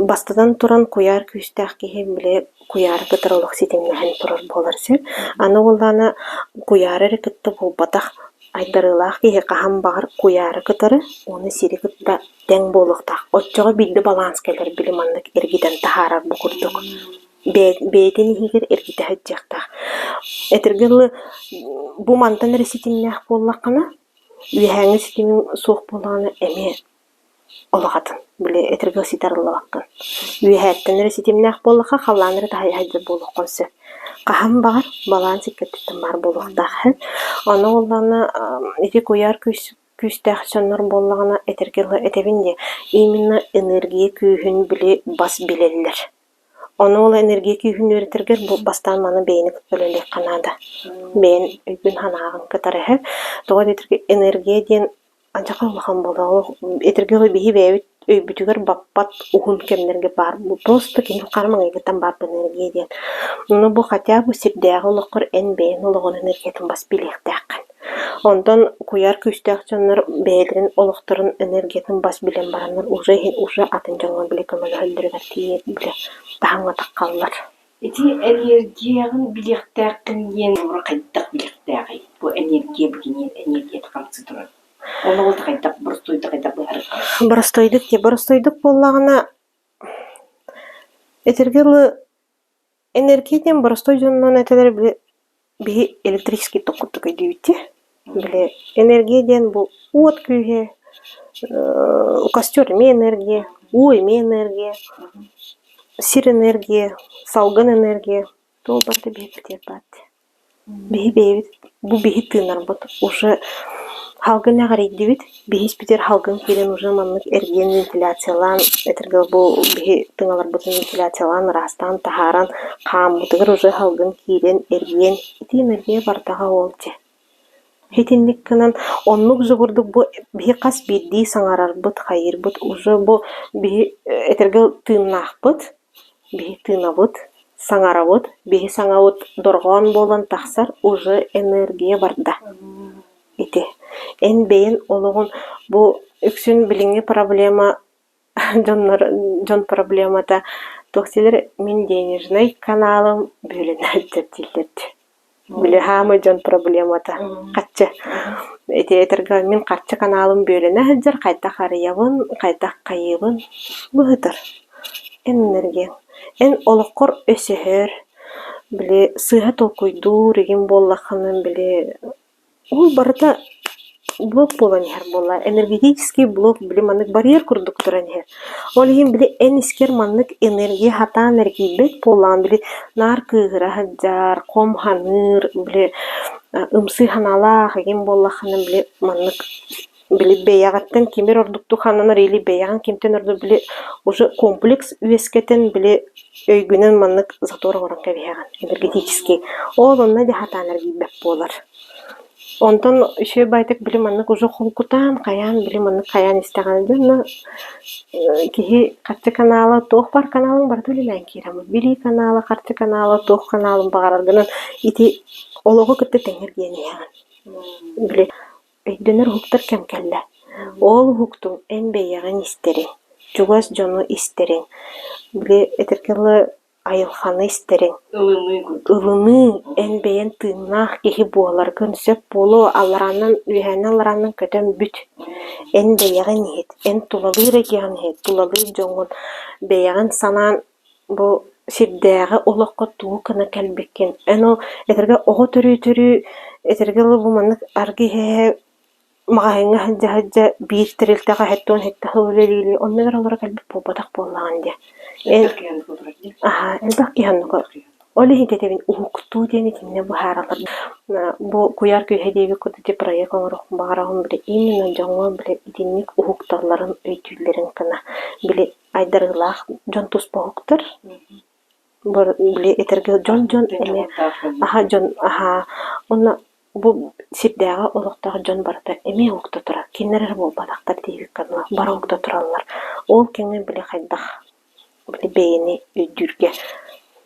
[SPEAKER 2] Бастатан туран куйаар күүстээх киһи били куйаары кытары олох ситимнэһэн турар буолар сир. Аны буоллаҕына куйаары эрэ кытта буолбатах айдарыылаах киһи хаһан баҕар куйаары кытары уонна сири кытта тэҥ буолуохтаах. Оччоҕо биирдэ баланс кэлэр били маннык эргитэн таһаарар бу курдук. Бэйэтин иһигэр эргитэ сылдьыахтаах. Этэргэ дылы бу мантан эрэ ситимнээх буоллаххына Үөһээҥҥи ситимиҥ суох буоллаҕына эмиэ олох атын, били этэргэ ситэ арыллыбаккын. Үөһээттэн эрэ ситимнээх буоллахха халлаан эрэ таһыйа сылдьар буолуоххун сөп. Хаһан баҕар баланс икки өттүттэн баар буолуохтаах һэн. Ону буоллаҕына ити куйаар күүс күүстээх дьоннор буоллаҕына этэргэ дылы этэбин дии, именно энергия күүһүн били бас билэллэр. Ону ол энергия күүһүн үөрэтэргэр бу бастаан маны бэйэни кытта үлэлиэххэ наада. Бэйэн өйгүн-санааҕын кытары иһэр. Тоҕо диэтэргэ энергия диэн алдьархай улахан буолар. Этэргэ дылы биһи бэйэбит өйбүтүгэр баппат уһун кэмнэргэ баар просто кини хара маҥнайгыттан баар энергия диэн. Ону бу хотя бы сирдээҕи олоххор эн бэйэҥ олоҕун энергиятын бас билиэхтээххин. Онтон куйаар күүстээх дьоннор бэйэлэрин олохторун энергиятын бас билэн бараннар уже иһин уже атын дьоҥҥо били көмөлөһөллөрүгэр тиийэ били таһымҥа таххаллар.
[SPEAKER 1] Ити энергияҕын билиэхтээххин диэн хайдах билиэхтээҕий? Бу энергия бу кини энергията хамсыы турар. Ону ол хайдах боростуойдук хайдах быһаарар?
[SPEAKER 2] Боростуойдук дии. Боростуойдук буоллаҕына этэргэ дылы Энергия диэн боростуой дьонунан этэлэр били биһи электрический ток курдук өйдүүбүт дии. Били энергия диэн бу уот күүһэ, костер эмиэ энергия, уу эмиэ энергия, сир энергия, салгын энергия, туох барыта биһи баар дии. Биһи бэйэбит бу биһи тыынарбыт уже салгын эҕэрийдибит, биһи испитигэр салгын киирэн уже маннык эргийэн вентиляциялаан этэргэ бу биһи тыҥаларбытын вентиляциялаан ыраастаан таһааран хааммытыгар уже салгын киирэн эргийэн ити энергия бардаҕа ол дьэ. Итинник гынан оннук же курдук бу биһи хас биирдии саҥарарбыт, хайыырбыт уже бу биһи этэргэ тыыннаахпыт Биһи тыынабыт, саҥарабыт, биһи саҥабыт дорҕоон буолан тахсар уже энергия барда ити. Эн бэйэн олоҕун бу үксүн билиҥҥи проблема дьоннор дьон проблемата туох дииллэр мин денежнай каналым бүөлэнэ сылдьар дииллэр дии. Били хаамай дьон проблемата харчы. Ити этэргэ мин харчы каналым бүөлэнэ сылдьар, хайдах арыйабын, хайдах хайыыбын быһытар. Эн энергияҥ. Эн олоххор өсөһөр, били сыыһа толкуйдуур игин буоллаххына били Ол барыта блок буолан иһэр буолла, энергетический блок били маннык барьер курдук туран иһэр. Ол иһин били эн искэр маннык энергия сатаан эргийбэт буоллаҕын били наар кыыһыра сылдьар, хом ханыыр, били ымсыы санаалаах игин буоллаххына били маннык били бэйэҕиттэн ким эрэ ордуктук сананар или бэйэҕин кимтэн ордук били уже комплекс үөскэтэн били өйгүнэн маннык затор оҥорон кэбиһэҕин энергетический. Ол онно дьэ сатаан эргийбэт буолар. Онтон үчүгэй баайдык били маннык уже холкутаан хайаан били маннык хайаан истэҕинэ дьэ онно киһи харчы канала туох баар каналын барыта үлэлээн киирэн билии канала, харчы канала, туох каналын баҕараргынан ити олоҕу кытта тэҥҥэ эргийэн иһэҕин. Били Өйдөнөр уһуктар кэм кэллэ. Ол уһуктуҥ эн бэйэҕин истэриҥ, чугас дьону истэриҥ, били этэргэ дылы айылҕаны истэриҥ. Ылыныы эн бэйэҥ тыыннаах киһи буоларгын сөп буолуо, алларааннан үөһээннэн алларааннан көтөн бүт. Эн бэйэҕин иһит, эн тулалыыр эйгэҕин иһит, тулалыыр дьоҥҥун бэйэҕин санаан бу сирдээҕи олоххо тугу гына кэлбиккин эн ол этэргэ оҕо төрүү-төрүү этэргэ дылы бу маннык аргы иһэ-иһэ маҕаһыыҥҥа сылдьа-сылдьа биир тэрилтэҕэ 77 сыл үлэлиилии онно эрэ олоро кэлбит буолбатах буоллаҕын дии. Аһаа элбэх киһи оннук ол иһин этэбин уһуктуу диэн итиннэ быһаараллар. Бу куйаар күүһэ диэбит курдук ити проект оҥоруохпун баҕарабын били именно дьоҥҥо били итинник уһукталларын өйдүүллэрин гына били айдарыылаах дьон туспа уһуктар. Били этэргэ дьон-дьон эмиэ аһа дьон аһаа уонна бу сирдээҕи олохтоох дьон барыта эмиэ уһукта турар. Кинилэр эрэ буолбатахтар диэбиккэ дылы, бары уһукта тураллар. Ол кэмҥэ били хайдах били бэйэни өйдүүргэ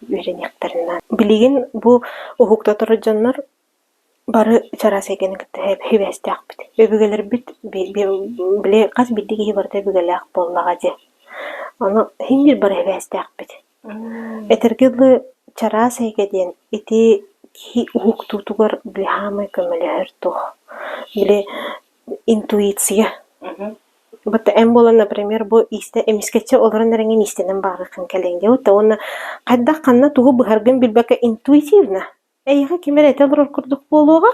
[SPEAKER 2] үөрэниэхтэрин наада. Билигин бу уһукта турар дьоннор Бары чараас эйгэни кытта сибээстээхпит. Өбүгэлэрбит били хас биирдии киһи барыта өбүгэлээх буоллаҕа дии. Ону син биир бары сибээстээхпит. Этэргэ дылы, чараас эйгэ диэн ити киһи уһуктуутугар били саамай көмөлөһөр туох. Били интуиция. Будто эн буолан, например, бу иистэ эмискэччи олорон эрэҥҥин иистэнэн баҕарыаххын кэлиэҥ дии. Будто уонна хайдах ханна тугу быһаргын билбэккэ интуитивно Эйиэхэ ким эрэ этэ олорор курдук буолуоҕа,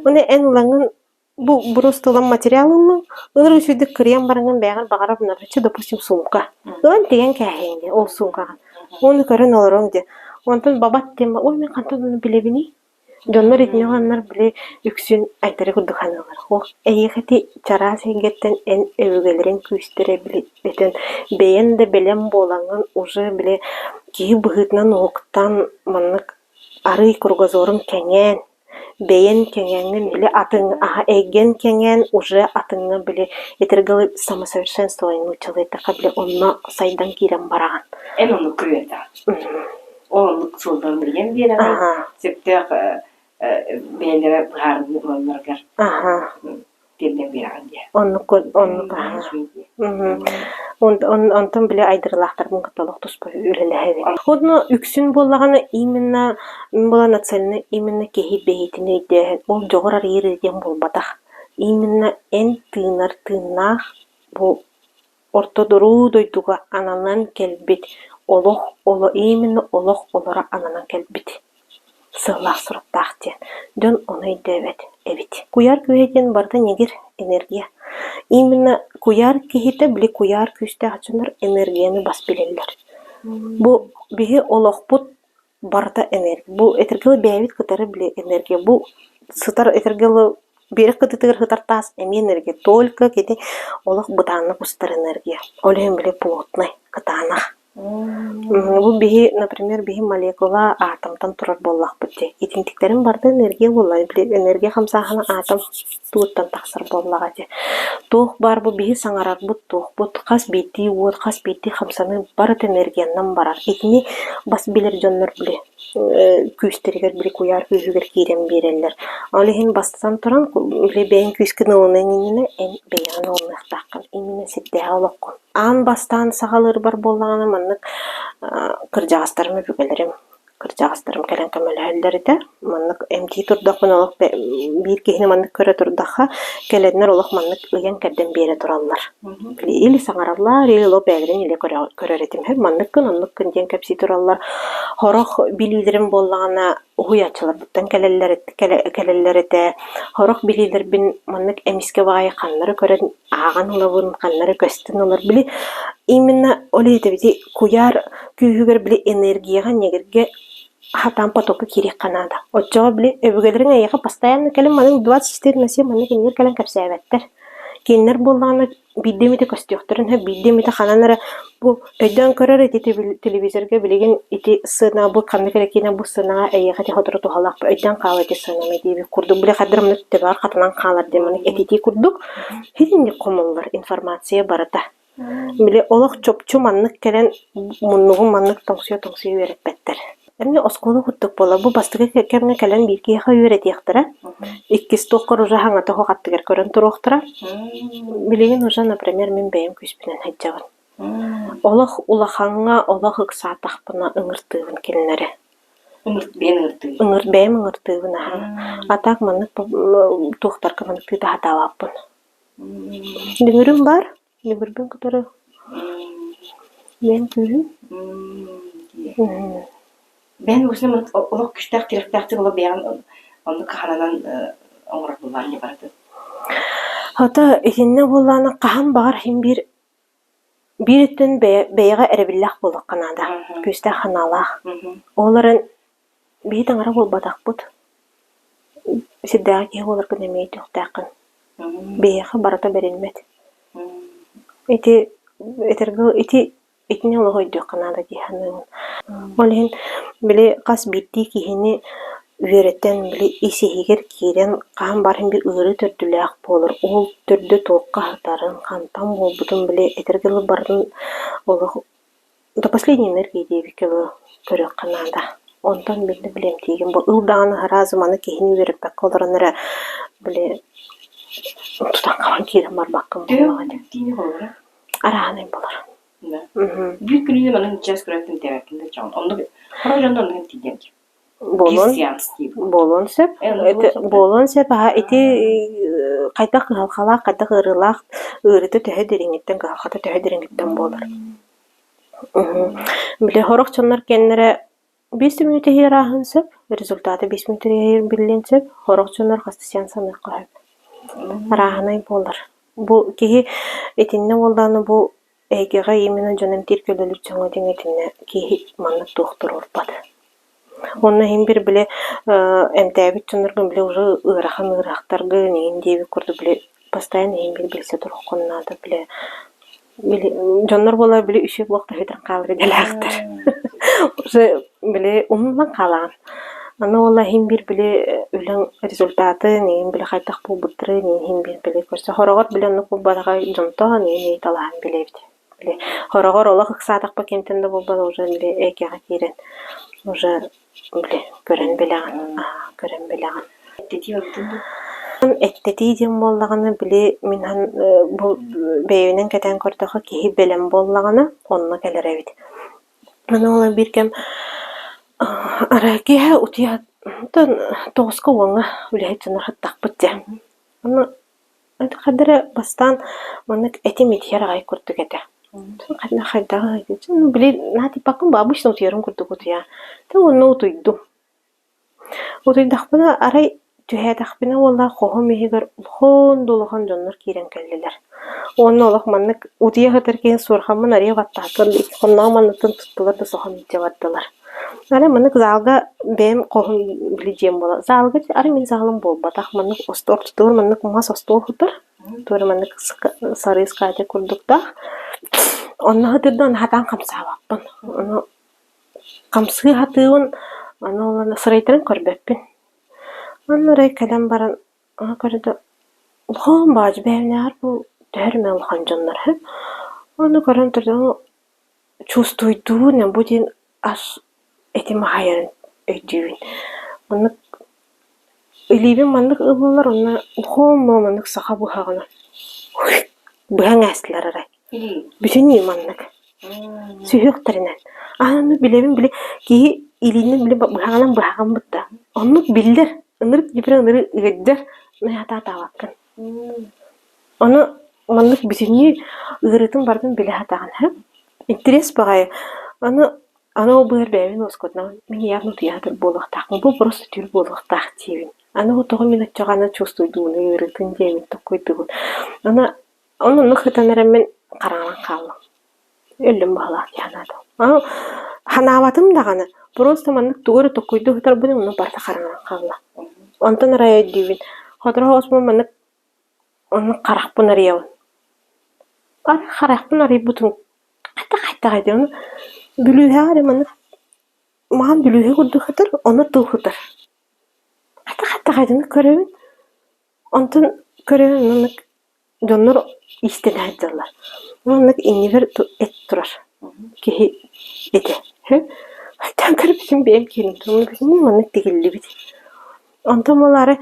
[SPEAKER 2] уонна эн ылаҥҥын бу просто ылан материал ыллыҥ, ылар үчүгэйдик кырыйан бараҥҥын бэйэҕэр баҕарар напрочи, допустим, сумка. Ылан тигэн кээһиэҥ дии ол суумкаҕын. Уонна көрөн олоруоҥ дии. Онтон бабат диэн ой мин хантан ону билэбиний? Дьоннор итини ыланнар били үксүн айтары курдук саныыллар. Ол эйиэхэ ити чараас эйгэттэн эн өбүгэлэриҥ күүстэрэ били өтөн бэйэн да бэлэм буолаҥҥын уже били киһи быһыытынан уһуктан маннык Арыый кругозорум кэҥээн, бэйэн кэҥээҥҥин били атын аһа эйгэн кэҥээн уже атыҥҥа били этэргэ дылы самосовершенствование нууччалыы эттэххэ били онно сайдан киирэн бараҕын.
[SPEAKER 1] Эн оннук көрүөтэҕин. Ол оннук суолларын билигин биэрэҕин, сөптөөх бэйэлэрэ быһаарыныы ылалларыгар тиэрдэн биэрэҕин диye.
[SPEAKER 2] Оннук оннук аһа. Онтон били айдарылаахтарбын кытта олох туспа үлэлэһэбин. Онно үксүн буоллаҕына именно была нацелена именно киһи бэйэтин өйдөөһүн ол дьоҕур арыйар диэн буолбатах. Именно эн тыынар тыыннаах бу Орто доруу дойдуга ананан кэлбит олох оло именно олох олоро ананан кэлбит сыаллаах-соруктаах диэн дьон ону өйдөөбөт эбит. Куйаар күүһэ диэн барыта ньэгир энергия. Именно куйаар киһитэ били куйаар күүстээх дьоннор энергияны бас билэллэр. Бу биһи олохпут барыта энергия. Бу этэргэ дылы бэйэбит кытары били энергия. Бу сытар этэргэ дылы биэрэх кытыытыгар сытар таас эмиэ энергия. Только кини олох бытааннык устар энергия. Ол иһин били плотный, кытаанах. Бу биһи, например, биһи молекула атомтан турар буоллахпыт дии. Итинтиктэрин барыта энергия буолла. Били энергия хамсааһына атом тугуттан тахсар буоллаҕа дии. Туох баар бу биһи саҥарарбыт, туохпут, хас биирдии уот, хас биирдии хамсаныы барыта энергиянан барар. Итини бас билэр дьоннор били күүстэригэр били куйаар күүһүгэр киирэн биэрэллэр. Ол иһин бастатан туран били бэйэҥ күүскүн ылыныаҥ иннинэ эн бэйэҕин ылыныахтааххын. Именно сирдээҕи олоххун. Аан бастаан саҕалыырбар буоллаҕына маннык кырдьаҕастарым өбүгэлэрим кырдьаҕастарым кэлэн көмөлөһөллөр этэ. Маннык эмтии турдахпына олох биир киһини маннык көрө турдахха, кэлэннэр олох маннык ыйан-кэрдэн биэрэ тураллар. Или саҥараллар, или олох бэйэлэрин илэ көрөр этим. Маннык гын, оннук гын диэн кэпсии тураллар. Сорох билиилэрим буоллаҕына уһуйааччыларбыттан кэлэллэр кэлэллэр этэ. Сорох билиилэрбин маннык эмискэ баҕайы ханнары көрөн ааҕан ылабын, ханна эрэ көстөн ылар. Били именно ол иһитэбити куйаар күүһүгэр били энергияҕа, ньэгиргэ хатаан потокка киириэххэ наада. Оччоҕо били өбүгэлэриҥ эйиэхэ постоянно кэлэн маннык 24/7 маннык кинилэр кэлэн кэпсээбэттэр. Кинилэр буоллаҕына биирдэ эмитэ көстүөхтэрин сөп, биирдэ эмитэ ханан эрэ бу өйдөөн көрөр ити телевизорга билигин ити сцена бу ханнык эрэ киинэ бу сценаҕа эйиэхэ ити сотору туһалаах өйдөөн хаал ити сценаны диэбит курдук били хадыр маннык төбөҕөр хатанан хаалар диэн маннык этитии курдук итинник хомуллар информация барыта. Били олох чопчу маннык кэлэн муннугун маннык тоҥсуйа-тоҥсуйа үөрэппэттэр. Эмиэ оскуола курдук буолар. Бу бастакы кэмҥэ кэлэн биир киһиэхэ үөрэтиэхтэрэ. Иккис туоххар уже хаҥата оһох аттыгар көрөн туруохтара. Билигин уже, например, мин бэйэм күүспүнэн сылдьабын. Олох улахаҥҥа, олох ыксаатахпына ыҥыртыыбын кинилэри.
[SPEAKER 1] Бэйэм ыҥыртыыбын.
[SPEAKER 2] Ыҥыр, бэйэм ыҥыртыыбын аһа. А так маннык туохтарга маннык тыыта сатаабаппын. Дүҥүрүм баар. Дүҥүрбүн кытары бэйэм күүһүм.
[SPEAKER 1] Бэйэҥ үксүн олох күүстээх тирэхтээхтик олох бэйэҕин оннук хаһанан оҥорор буоллаҕыҥ дии барытын.
[SPEAKER 2] Хата итиннэ буоллаҕына хаһан баҕар син биир биир өттүн бэйэҕэ эрэбиллээх буолуохха наада, күүстээх санаалаах. Ол эрэн биһи таҥара буолбатахпыт. Сирдээҕи киһи буоларгын эмиэ өйдүөхтээххин. Биһиэхэ барыта бэриммэт. Ити этэргэ ити итини олох өйдүөххэ наада дии саныыбын. Ол иһин били хас биирдии киһини үөрэтэн били ис-иһигэр киирэн хаһан баҕарар биир ыарыы төрдүлээх буолар. Ол төрдө туохха сытарын, хантан буолбутун били этэргэ дылы барытын олох до последней энергии диэбиккэ дылы көрүөххэ наада. Онтон били билэмтиигин бу ыл даҕаны сразу маны киһини үөрэппэккэ олорон эрэ били тутан хабан киирэн барбаккын буоллаҕа дии. Арааһынай буолар.
[SPEAKER 1] Биир күнүнэн маннык час көрөөттүм тээбэккин да чоҕун. Оннук хоро дьонно оннук тиийдиэм дии.
[SPEAKER 2] Буолуон буолуон сөп. Буолуон сөп. Аһа ити хайдах кыһалҕалаах, хайдах ыарыылаах ыарыыта төһө дириҥиттэн, кыһалҕата төһө дириҥиттэн буолар. Били сорох дьоннор кэннэрэ биэс мүнүүтэ иһигэр ааһыан сөп, результата биэс мүнүүтэ иһигэр биллиэн сөп, сорох дьоннор хас да сеанс саныахха сөп. Арааһынай буолар. Бу киһи итиннэ буоллаҕына бу эйгэҕэ именно дьон эмтиир көлөлүүр дьоҥҥо диэн итиннэ киһи маннык туох туруорбат. Уонна иһин бир били эмтээбит дьоннорго били уже ыарахан ыарахтарга эҥин диэбит курдук били постоянно иһин бир билсэ туруоххун наада били били дьоннор буоллар били үсүө буолуох таһыйтан хаалар идэлээхтэр. Уже били умнуллан хаалаҕын. Аны уола иһин биир били үлэҥ результатын эҥин били хайдах буолбуттарын иһин биир били көрсө хороҕор били оннук буолбатаҕа дьонтон эҥин ыйыталаһан билэбит. Били хороҕор олох ыксаатахпа кимтэн да буолбат уже били эйгэҕэ киирэн уже били көрөн билэҕин көрөн билэҕин.
[SPEAKER 1] Эттэтии барбытын дуу?
[SPEAKER 2] Эттэтии диэн буоллаҕына били мин бу бэйэбинэн кэтээн көрдөххө киһи бэлэм буоллаҕына онно кэлэр эбит. Аны ол биир кэм арай киэһэ утуйа тоҕуска уоҥҥа үлэһит дьоннор сыттахпыт дьэ. Аны хайда эрэ бастаан маннык этим итийэр аҕай курдук этэ. Хайдаҕый били наһаа тыыппаккын бу обычно утуйарым курдук утуйа. Уонна утуйдум. Утуйдахпына арай түһээтэхпинэ уоллаах хоһум иһигэр улахан да улахан дьоннор киирэн кэллилэр. Уонна олох маннык утуйа сытар киһи суорҕаммын арыйа баттаатым, хонноҕум анныттан туттулар да соһон илдьэ бардылар. Арай маннык залга бэйэм хоһум били дьиэм буолар. Залга арай мин залым буолбатах, маннык остуол ортотугар маннык мас остуол сытар, туора маннык сарыы скатерть курдуктаах. Онно сытырдан хатаан хамсаабаппын. Ону Хамсыы сатыыбын, аны ол сырайдарын көрбөппүн. Онно арай кэлэн баран аны көрдө улахан баадьы бэйэмнээҕэр бу төһө эрэ улахан дьоннор үһү. Ону көрөн туран чувствуйдуун бу диэн ас этим аһайарын өйдүүбүн. Оннук илиибин маннык ыллылар уонна улахан маннык саха быһаҕынан быһан ээстилэр арай. Бүтүннүү маннык сүһүөхтэринэн. Аны билэбин били киһи илиинэн били быһаҕынан быһаҕаммыт да оннук биллэр ынырык дьиппиэн ынырык ыалдьар наһаатаабаккын. Ону маннык бүтүннүү ыарыытын барытын билэ сатаҕын һэ. Интэриэс баҕайы. Аны аны ол быар бэйэбин уоскутунабын мин явно утуйа сытар буолуохтаахпын бу просто түүл буолуохтаах диибин. Аны ол тоҕо мин оччоҕо аны чувствуйдуубун ыарыытын диэмин толкуйдуубун. Аны Ону оннук сытан эрэммин хараҥаран хааллым. Өллүм быһыылаах дии санаатым. Аны санаабатым даҕаны, просто маннык тугу эрэ толкуйдуу сытарбын онно барыта хараҥаран хаалла. Онтон арай өйдүүбүн, сотору соҕус маннык оннук харахпын арыйабын. Арай харахпын арыйбытым хайдах-хайдах этий ону бүлүүһэҕэ эрэ маннык маҕан бүлүүһэ курдук сытар, ону тыл сытар. Хайдах-хайдах этин көрөбүн, Онтон көрөбүн маннык дьоннор иистэнэ сылдьаллар. Маннык иннибэр эт турар киһи этэ. Хайдах көрбүтүм бэйэм киирэн маннык тигиллибит. Онтон буолаары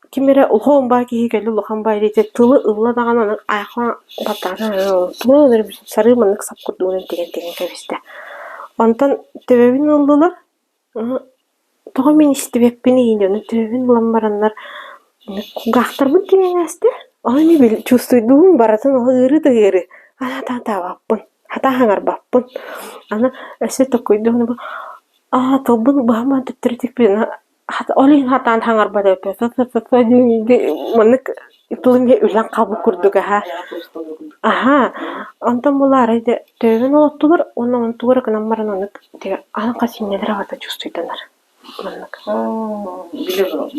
[SPEAKER 2] ким эрэ улахан баа киһи кэллэ улахан баа илиитэ тылы ылла даҕаны аны айхаан баттаата сарыы маннык сап курдугунан тигэн-тигэн кэбистэ. Онтон төбөбүн ыллылар Тоҕо мин истибэппиний дьону төбөбүн булан бараннар кулгаахтарбын тиҥэн ааста ону эмиэ били чувствуйдуубун барытын ол ыарыы да ыарыы хатаатаабаппын хатаа хаҥарбаппын аны өссө толкуйдуон аа тылбын быһан баран төттөрү тикпин ол иһин хатаан хаҥарбат эбиппин маннык тылым үлэҥ хабы курдук аһа аһаа онтон буолаарай да төбөбүн олоттулар уонна онтугу эрэ гынан баран оннук аан хас иннэлэр аҕата чувствуйданар маннык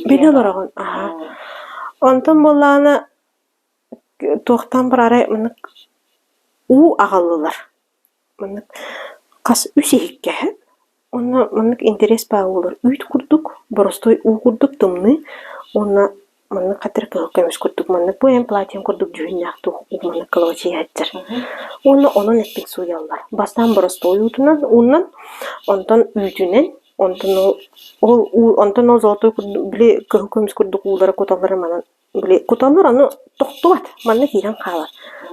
[SPEAKER 2] билэ олороҕун аһаа онтон буоллаҕына туохтаан бараарай маннык уу аҕаллылар маннык. Хас үс иһиккэ Уонна маннык интэриэс баар буолар: үүт курдук, боростуой уу курдук тымныы уонна маннык хатыр кыһыл көмүс курдук маннык бу эн платьеҥ курдук дьүһүннээх туох уу маннык кылабачыйааччар. Уонна онон эппин сууйаллар. Бастаан боростуой уутунан ууннан, онтон үүтүнэн, онтон ол ол уу онтон ол золотой курдук били кыһыл көмүс курдук уулары куталлара манан Били куталлар ону тохтубат, манна киирэн хаалар.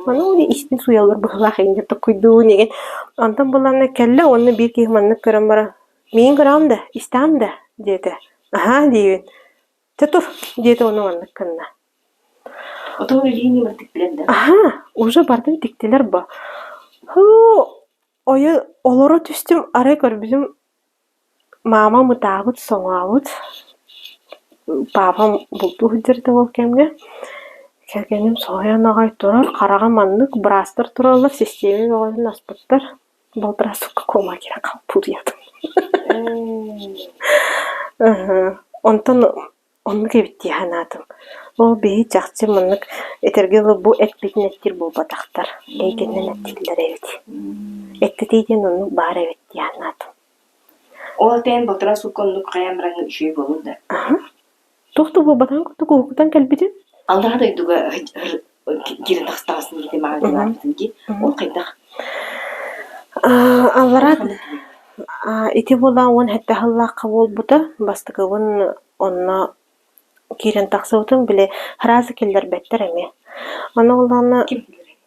[SPEAKER 2] Маны ол истин суйаллар быһыылаах иҥнэр токкуйдуун игин. Онтон буланна кэллэ уонна биир киһи маннык көрөн баран «Миигин көрөҕүн да, истэҕин да?» диэтэ. «Аһаа» диибин. «Чэ тур» диэтэ уонна маннык гынна.
[SPEAKER 1] Отон илиини бардык билэн да?
[SPEAKER 2] Аһаа, уже бардын тиктилэр бо. Һуу, ойо олоро түстүм, арай көрбүтүм Маамам ытаабыт, соҥообут, паапам бултуу сылдьар этэ ол кэмҥэ. Кэргэним соһуйан аҕай турар, хараҕа маннык, быраастар тураллар, систиэмэ бөҕөтүн аспыттар. Балтараа суукка куома киирэн хаалбыт утуйабын. Онтон оннук эбит дии санаатым. Ол биһи чахчы маннык этэргэ дылы бу эппитин эттиир буолбатахтар, эйгэннэн эттииллэр эбит. Эттэтии диэн оннук баар эбит дии санаатым.
[SPEAKER 1] Ол тээн балтараа суукка оннук хайаан баран үчүгэй буолуо да?
[SPEAKER 2] Аһа. Туох да буолбатаҕын курдук уһуктан кэлбитим.
[SPEAKER 1] Аллараа дойдуга киирэн тахстаҕасын диэти маҕаһыыннаабытын дии. Ол хайдах?
[SPEAKER 2] Аллараа ити буолан 17 сыллаахха буолбута. Бастакыбын онно киирэн тахсыбытым, били сразу киллэрбэттэр эмиэ. Аны буоллаҕына
[SPEAKER 1] Ким киллэрэр?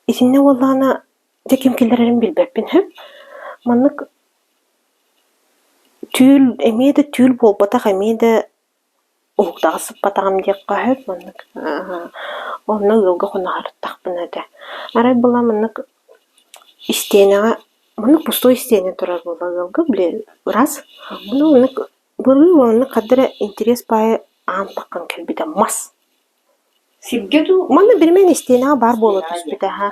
[SPEAKER 2] итиннэ буоллаҕына дьэ ким киллэрэрин билбэппин сөп. Маннык түүл эмиэ да түүл буолбатах, эмиэ да уһуктаҕа сыппатаҕым диэххэ сөп маннык. Онно ыалга хоноһортахпына этэ. Арай была маннык истиэнэҕэ маннык пустой истиэнэ турар буолла ыалга, били ыраас. Ону маннык Былыр уонна ханна эрэ интэриэс баайа аан таххан кэлбитэ мас.
[SPEAKER 1] Сиргэ дуу?
[SPEAKER 2] Манна биримэн истиэнэҕэ баар буола
[SPEAKER 1] Истиэнэҕэ
[SPEAKER 2] түспүтэ
[SPEAKER 1] диэн.
[SPEAKER 2] аһа.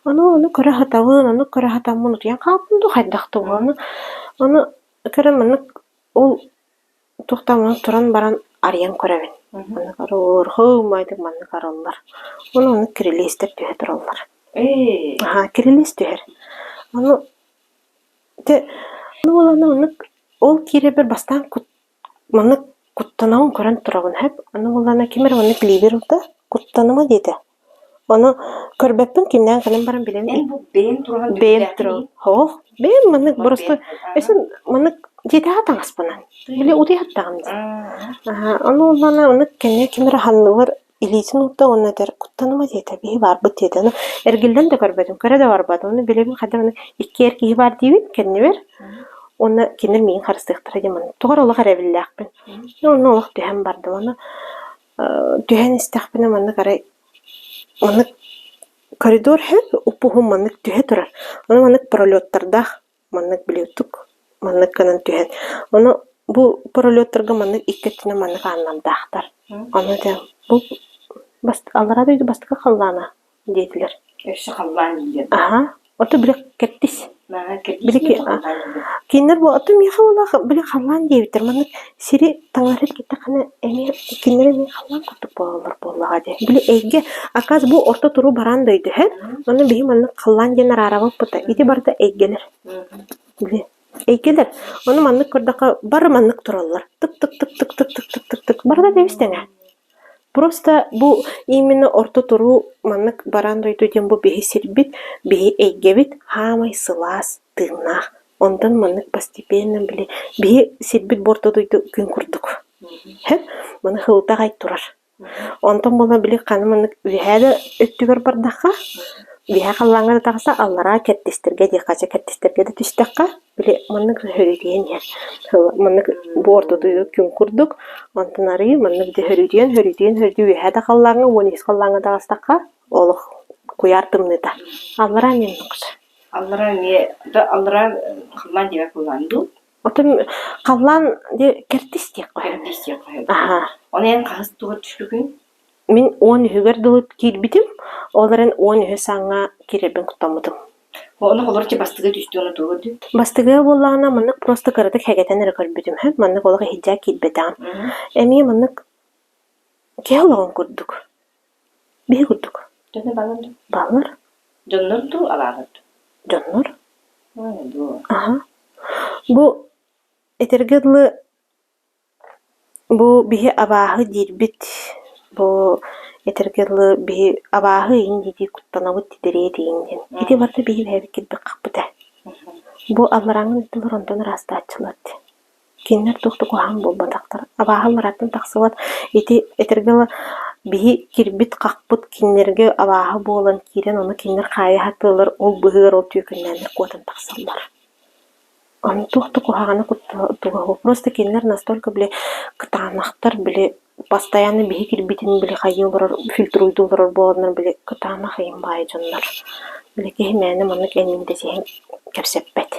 [SPEAKER 2] Ону ону көрө сатабын, ону көрө сатаммын утуйан хаалбытым дуу хайдах да ону ону көрөн маннык ол туохтан маннык туран баран арыйан көрөбүн. Маннык арыллар, маннык арыллар. Ону оннук кирилиэстэр түһэ тураллар.
[SPEAKER 1] Ээ.
[SPEAKER 2] Аһаа, кирилиэс түһэр. Ону ити ону буолан оннук Ол киирэрбэр бастаан кут маннык куттанабын көрөн турабын сөп, аны буоллаҕына ким эрэ маннык илиибэр ылта, куттаныма диэтэ. Ону көрбөппүн кимнээн кэлэн баран билэн
[SPEAKER 1] Эн бу бэйэҥ тураҕын
[SPEAKER 2] бэйэм
[SPEAKER 1] түбүктээххиний?
[SPEAKER 2] турабын. Суох, бэйэм маннык
[SPEAKER 1] Ман
[SPEAKER 2] боростуой
[SPEAKER 1] бэйэҥ
[SPEAKER 2] өссө маннык дьиэтээҕи таҥаспынан били утуйаттаҕым дии.
[SPEAKER 1] Аа.
[SPEAKER 2] Ону буоллаҕына маннык кэннэ ким эрэ санныбар илиитин уурда уонна этэр куттаныма диэтэ, биһи баарбыт диэтэ. Ону эргиллэн да көрбөтүм, көрө да барбатым. Ону билэбин хайдах аны икки эр киһи баар диибин кэннибэр уонна кинилэр миигин харыстыахтара диэн маннык тоҕо эрэ олох эрэбиллээхпин. Онно олох түһэн бардым. Ону түһэн истэхпинэ маннык арай маннык коридор иһэ уп-уһун маннык түһэ турар. Ону маннык пролеттардаах маннык блютук маннык гынан түһэн ону бу пролеттарга маннык икки өттүнэн маннык ааннардаахтар ону этэ бу аллараа дойду бастакы халлаана диэтилэр
[SPEAKER 1] Өссө халлаан дииллэр.
[SPEAKER 2] аһа ото били кэрдис
[SPEAKER 1] Наһаа
[SPEAKER 2] били
[SPEAKER 1] кэрдиис диэн халлаан дииллэр.
[SPEAKER 2] кинилэр бу ото миэхэ буоллах били халлаан диэбиттэр маннык сири таҥара кэттэххинэ эмиэ кинилэр эмиэ халлаан курдук буолаллар буоллаҕа дии били эйгэ акаас бу орто туруу бараан дойду иһэр Онно биһи маннык халлаан диэн араарабыппыта. Ити барыта эйгэлэр. Били эйгэлэр. Ону маннык көрдөххө бары маннык тураллар. Тык-тык-тык-тык-тык-тык-тык-тык. Барыта тэбис тэҥэ. Просто бу именно орто туруу маннык бараан дойду диэн бу биһи сирбит, биһи эйгэбит хаамай сылаас, тыыннаах. Онтон маннык постепенно били биһи сирбит бу орто дойду күн курдук. Һэ? Маны хылтаҕай турар. Онтон буолан били ханна маннык үөһээ да өттүгэр бардахха, үөһээ халлааҥҥа да таҕыста, аллараа кэрдиистэргэ диэххэ чэ кэрдиистэргэ да түстэххэ, били маннык хөрүтүйэн иһэр. Маннык бу ортотугар күн курдук, онтон арыый маннык дьэ хөрүтүйэн, хөрүтүйэн, хөрүтүйэн үөһээ да халлааҥҥа уон үс халлааҥҥа таҕыстахха, олох куйаар тымныыта. Аллараа эмиэ оннук.
[SPEAKER 1] Аллараа эмиэ да аллараа халлаан диэбэт буоллаҕын дуу?
[SPEAKER 2] Оттон халлаан диэ кэрдиис диэххэ.
[SPEAKER 1] Кэрдиис диэххэ.
[SPEAKER 2] Аһаа.
[SPEAKER 1] Ону эн хаһыс тугар түспүкүн?
[SPEAKER 2] Мин 13-үгэр дылы киирбитим, ол эрэн 13 саҥа киирэрбин куттаммытым.
[SPEAKER 1] Ону холорчу бастыгы түстүү ону тугу дүү?
[SPEAKER 2] Бастыгы буоллаҕына маннык просто кыратык хэгэтэн эрэ көрбүтүм һэ маннык олох иһирдьээ киирбэтэҕим. Эмиэ маннык киһи олоҕун курдук. Биһи курдук.
[SPEAKER 1] Дьоно балар дуу?
[SPEAKER 2] Балар.
[SPEAKER 1] Дьоннор дуу, алаалар дуу?
[SPEAKER 2] Дьоннор. Аха. Бу этэргэ дылы Бу биһи абааһы диирбит, бу этэргэ дылы биһи абааһы иһин дии куттанабыт титириэт иһин диэн. Ити барыта биһи бэйэбит кирбик хаппыта. Бу алларааҥҥы дойдулар онтон ыраастааччылар дии. Кинилэр туох да куһаҕан буолбатахтар. Абааһы алларааттан тахсыбат. Ити этэргэ дылы биһи кирбит-хахпыт кинилэргэ абааһы буолан киирэн ону кинилэр хаайа сатыыллар, ол быһыгар ол түөкүннээннэр куотан тахсаллар. Аны туох да куһаҕаны туга суох, просто кинилэр настолько били кытаанахтар били постоянно биһи кирбитин били хайыы олорор фильтруйдуу олорор буоланнар били кытаанах иһин баайы дьоннор. Били киһи мээнэ маннык энииндэсиһэн кэпсэппэт.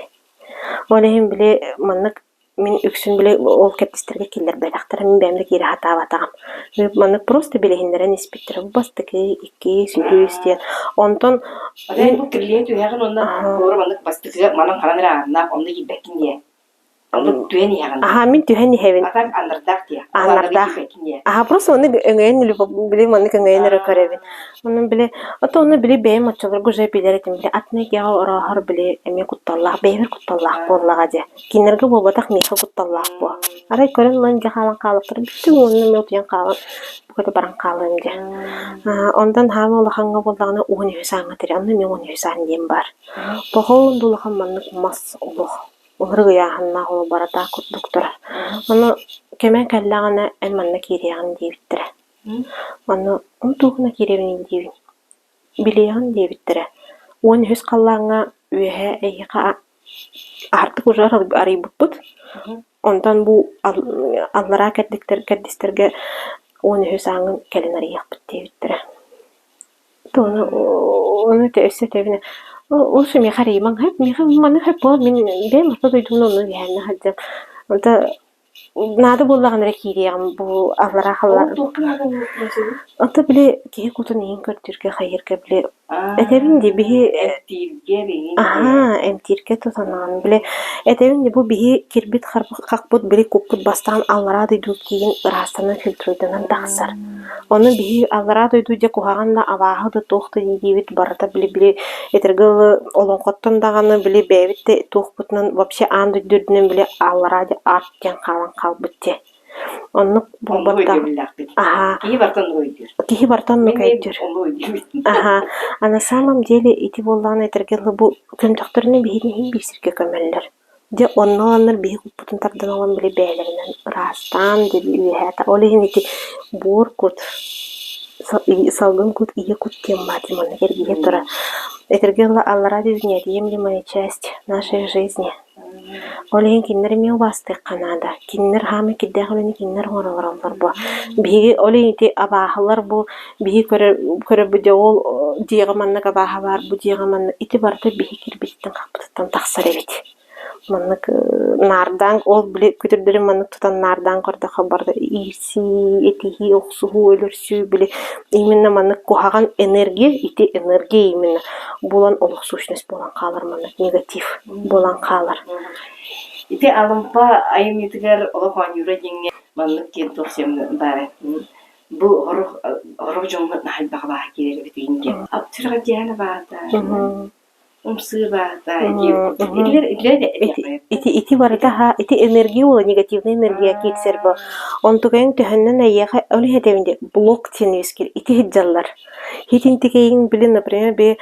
[SPEAKER 2] Ол иһин били маннык мин үксүн били ол кэрдиистэргэ киллэрбэтэхтэрэ, мин бэйэм да киирэ сатаабатаҕым. Маннык просто билиһиннэрэн испиттэрэ бу бастакы, иккис, үһүс диэн. Онтон
[SPEAKER 1] Мин бу кирилиэһи түһэҕин уонна туора маннык бастакыга манан ханан эрэ ааннаах онно киирбэккин диэ. Онно түһэн иһэҕин.
[SPEAKER 2] Аха мин түһэн иһэбин.
[SPEAKER 1] А так аннардаах диэ.
[SPEAKER 2] Аннардаах. Аха просто маннык өҥөйөн били маннык өҥөйөн эрэ көрөбүн. Онон били ото ону били бэйэм оччолорго уже билэр этим били атын эйгэҕэ орооһор били эмиэ кутталлаах бэйэбэр кутталлаах буоллаҕа дии. Кинилэргэ буолбатах миэхэ кутталлаах буо. Арай көрөн ылан дьэ хаалан хаалыахтара бүттүм уонна эмиэ утуйан хаалан буката баран хаалыам дьэ. Онтон хаама улахаҥҥа буоллаҕына 13 ааҥҥа тири онно эмиэ 13 аан диэн баар. Тоҕо да улахан маннык мас олох ынырык ыйааһыннаах олох баратаа курдук турар. Ону кэмэ кэллэҕинэ эн манна киириэҕин диэбиттэрэ. Ону ол туохуна киирэбиний диибин. Билиэҕин диэбиттэрэ. 13 халлааҥҥа үөһэ эйиэхэ аһардык уже арыйбыппыт. Онтон бу аллараа кэрдиктэр кэрдистэргэ 13 ааҥын кэлин арыйыахпыт диэбиттэрэ. Ону ону өссө этэбинэ лучше миэхэ арыйымаҥ сөп миэхэ маны сөп буолар мин бэйэм орто дойдубун онно үөһээннэ сылдьан онто наада буоллаҕына эрэ киириэҕим бу аллараа халлаан Ото били киһи кутун иһин көрдүүргэ хайыырга били этэбин дии биһи
[SPEAKER 1] Эмтииргэ билин
[SPEAKER 2] аһаа эмтииргэ тутанаҕын били этэбин дии бу биһи кирбит хахпыт били куппут бастаан аллараа дойду киин ыраастанан фильтруйданан тахсар. Ону биһи аллараа дойду дьэ куһаҕан да абааһы да туох да диибит барыта били били этэргэ дылы олоҥхоттон даҕаны били бэйэбит да туохпутунан вообще аан дойду үрдүнэн били аллараа ат диэн хаалан хаалбыт дии. Оннук
[SPEAKER 1] Оннук
[SPEAKER 2] буолбатах.
[SPEAKER 1] өйдөбүллээхпит.
[SPEAKER 2] Аһаа.
[SPEAKER 1] Киһи барыта оннук өйдүүр.
[SPEAKER 2] Киһи барыта оннук
[SPEAKER 1] Мин эмиэ
[SPEAKER 2] өйдүүр.
[SPEAKER 1] оннук өйдүүбүн.
[SPEAKER 2] Аһаа. А на самом деле ити буоллаҕына этэргэ дылы бу көмтөхтөрүнэ биһигини иһин биир сиргэ көмөллөр. Дьэ онно ыланнар биһи куппутун тардан ылан били бэйэлэринэн ыраастаан дьэ үөһээтэ. Ол иһин ити буор кут, салгын кут, ийэ кут диэн баар дии маннык эргийэ турар. Этэргэ дылы аллараа дойду неотъемлемая часть нашей жизни. Ол иһин кинилэр эмиэ убаастыахха наада. Кинилэр хаамай кирдээх үлэни кинилэр оҥоро олороллор буо. Биһиги ол иһин ити абааһылар бу биһи көрөр көрөрбүт дьэ ол дьиэҕэ маннык абааһы баар, бу дьиэҕэ маннык ити барыта биһи кирбититтэн-хахпытыттан тахсар эбит. Маннык наардаан ол били күтүрдэрин маннык тутан наардаан көрдөххө барыта иирсии, этиһии, охсуһуу, өлөрсүү били именно маннык куһаҕан энергия ити энергия именно буолан олох сущность буолан хаалар маннык негатив буолан хаалар.
[SPEAKER 1] Ити Алампа айымньытыгар олох оонньуура диэҥҥэ маннык диэн туох сиэн баара. Бу сорох сорох дьоҥҥо наһаа элбэх абааһы киирэр эбит игин диэн. Сүрэҕэлдьээһин абааһыта, умсыы абааһыта итилэр итилэр
[SPEAKER 2] Ити ити барыта ха ити энергия уола негативная энергия киирсэр бо. Онтукайыҥ төһөннөн эйиэхэ ол иһин этэбин дии блок диэн үөскүүр ити сылдьаллар. Хитинтикэйиҥ били например би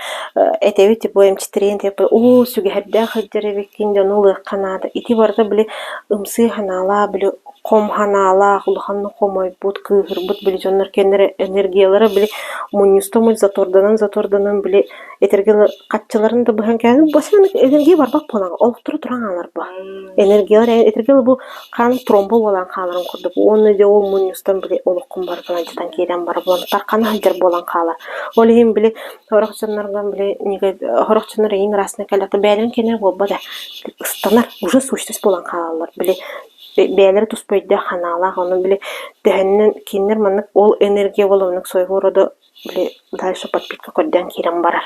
[SPEAKER 2] этэбит типа эмчитириэн типа уу сүгэһэрдээх сылдьар эбиккин дьону ылыахха наада. Ити барыта били ымсыы санаалаах били хом санаалаах улаханнык хомойбут кыыһырбыт били дьоннор кэннэрэ энергиялара били мунньустан заторданан заторданан били этэргэ дылы хаччыларын да быһан кээн басынан энергия барбат буолан олохторо туран хаалар бу энергиялар этэргэ дылы бу хаан тромба буолан хааларын курдук уонна дьэ ол мунньустан били олоххун барытын алдьатан киирэн барар буолан тархана сылдьар буолан хаалар ол иһин били сорох дьоннорго били сорох дьоннор эйиҥ ыраасына кэллэхтэ бэйэлэрин кэнэ буолбат ээ ыстанар уже сущность буолан хаалаллар били бэйэлэрэ туспа өйдөөх санаалаах ону били төһөннөн кинилэр маннык ол энергия буолан маннык своего рода били дальше подпитка көрдөөн киирэн барар.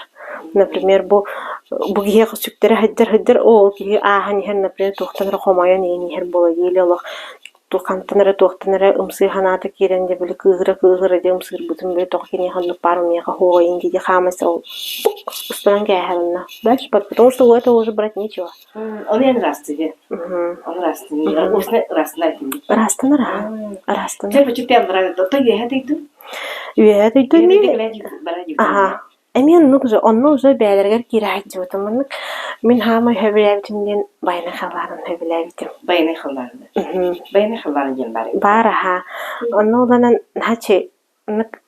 [SPEAKER 2] Например, бу бу киһиэхэ сүктэрэ сылдьар сылдьар, оо, ол киһи ааһан иһэр, например, туохтан эрэ хомойон иһэн иһэр буолар или олох. Хантан эрэ туохтан эрэ ымсыы санаата киирэн дьэ били кыыһыра-кыыһыра дьэ ымсыырбытым били тоҕо киниэхэ оннук баар миэхэ хуоҕайын дии хаама ол пук устунан кээһэр онно дальше потому что у этого уже брать нечего.
[SPEAKER 1] Ону эн ыраастыгы. Ону ыраастыгы. Устна ыраастынар этим.
[SPEAKER 2] Ыраастынар аха. Ыраастынар.
[SPEAKER 1] Чэ почти ото үөһэ дойду.
[SPEAKER 2] Үөһэ дойду эмиэ аха Эмиэ оннук уже онно уже бэйэлэригэр киирэ сылдьыбытым. Маннык мин хаамай сөбүлээбитим диэн Байанай халлаанын сөбүлээбитим.
[SPEAKER 1] Байанай халлааны. Байанай халлааны диэн баар эбит.
[SPEAKER 2] Баар аһаа. Онно уланан наһаа оннук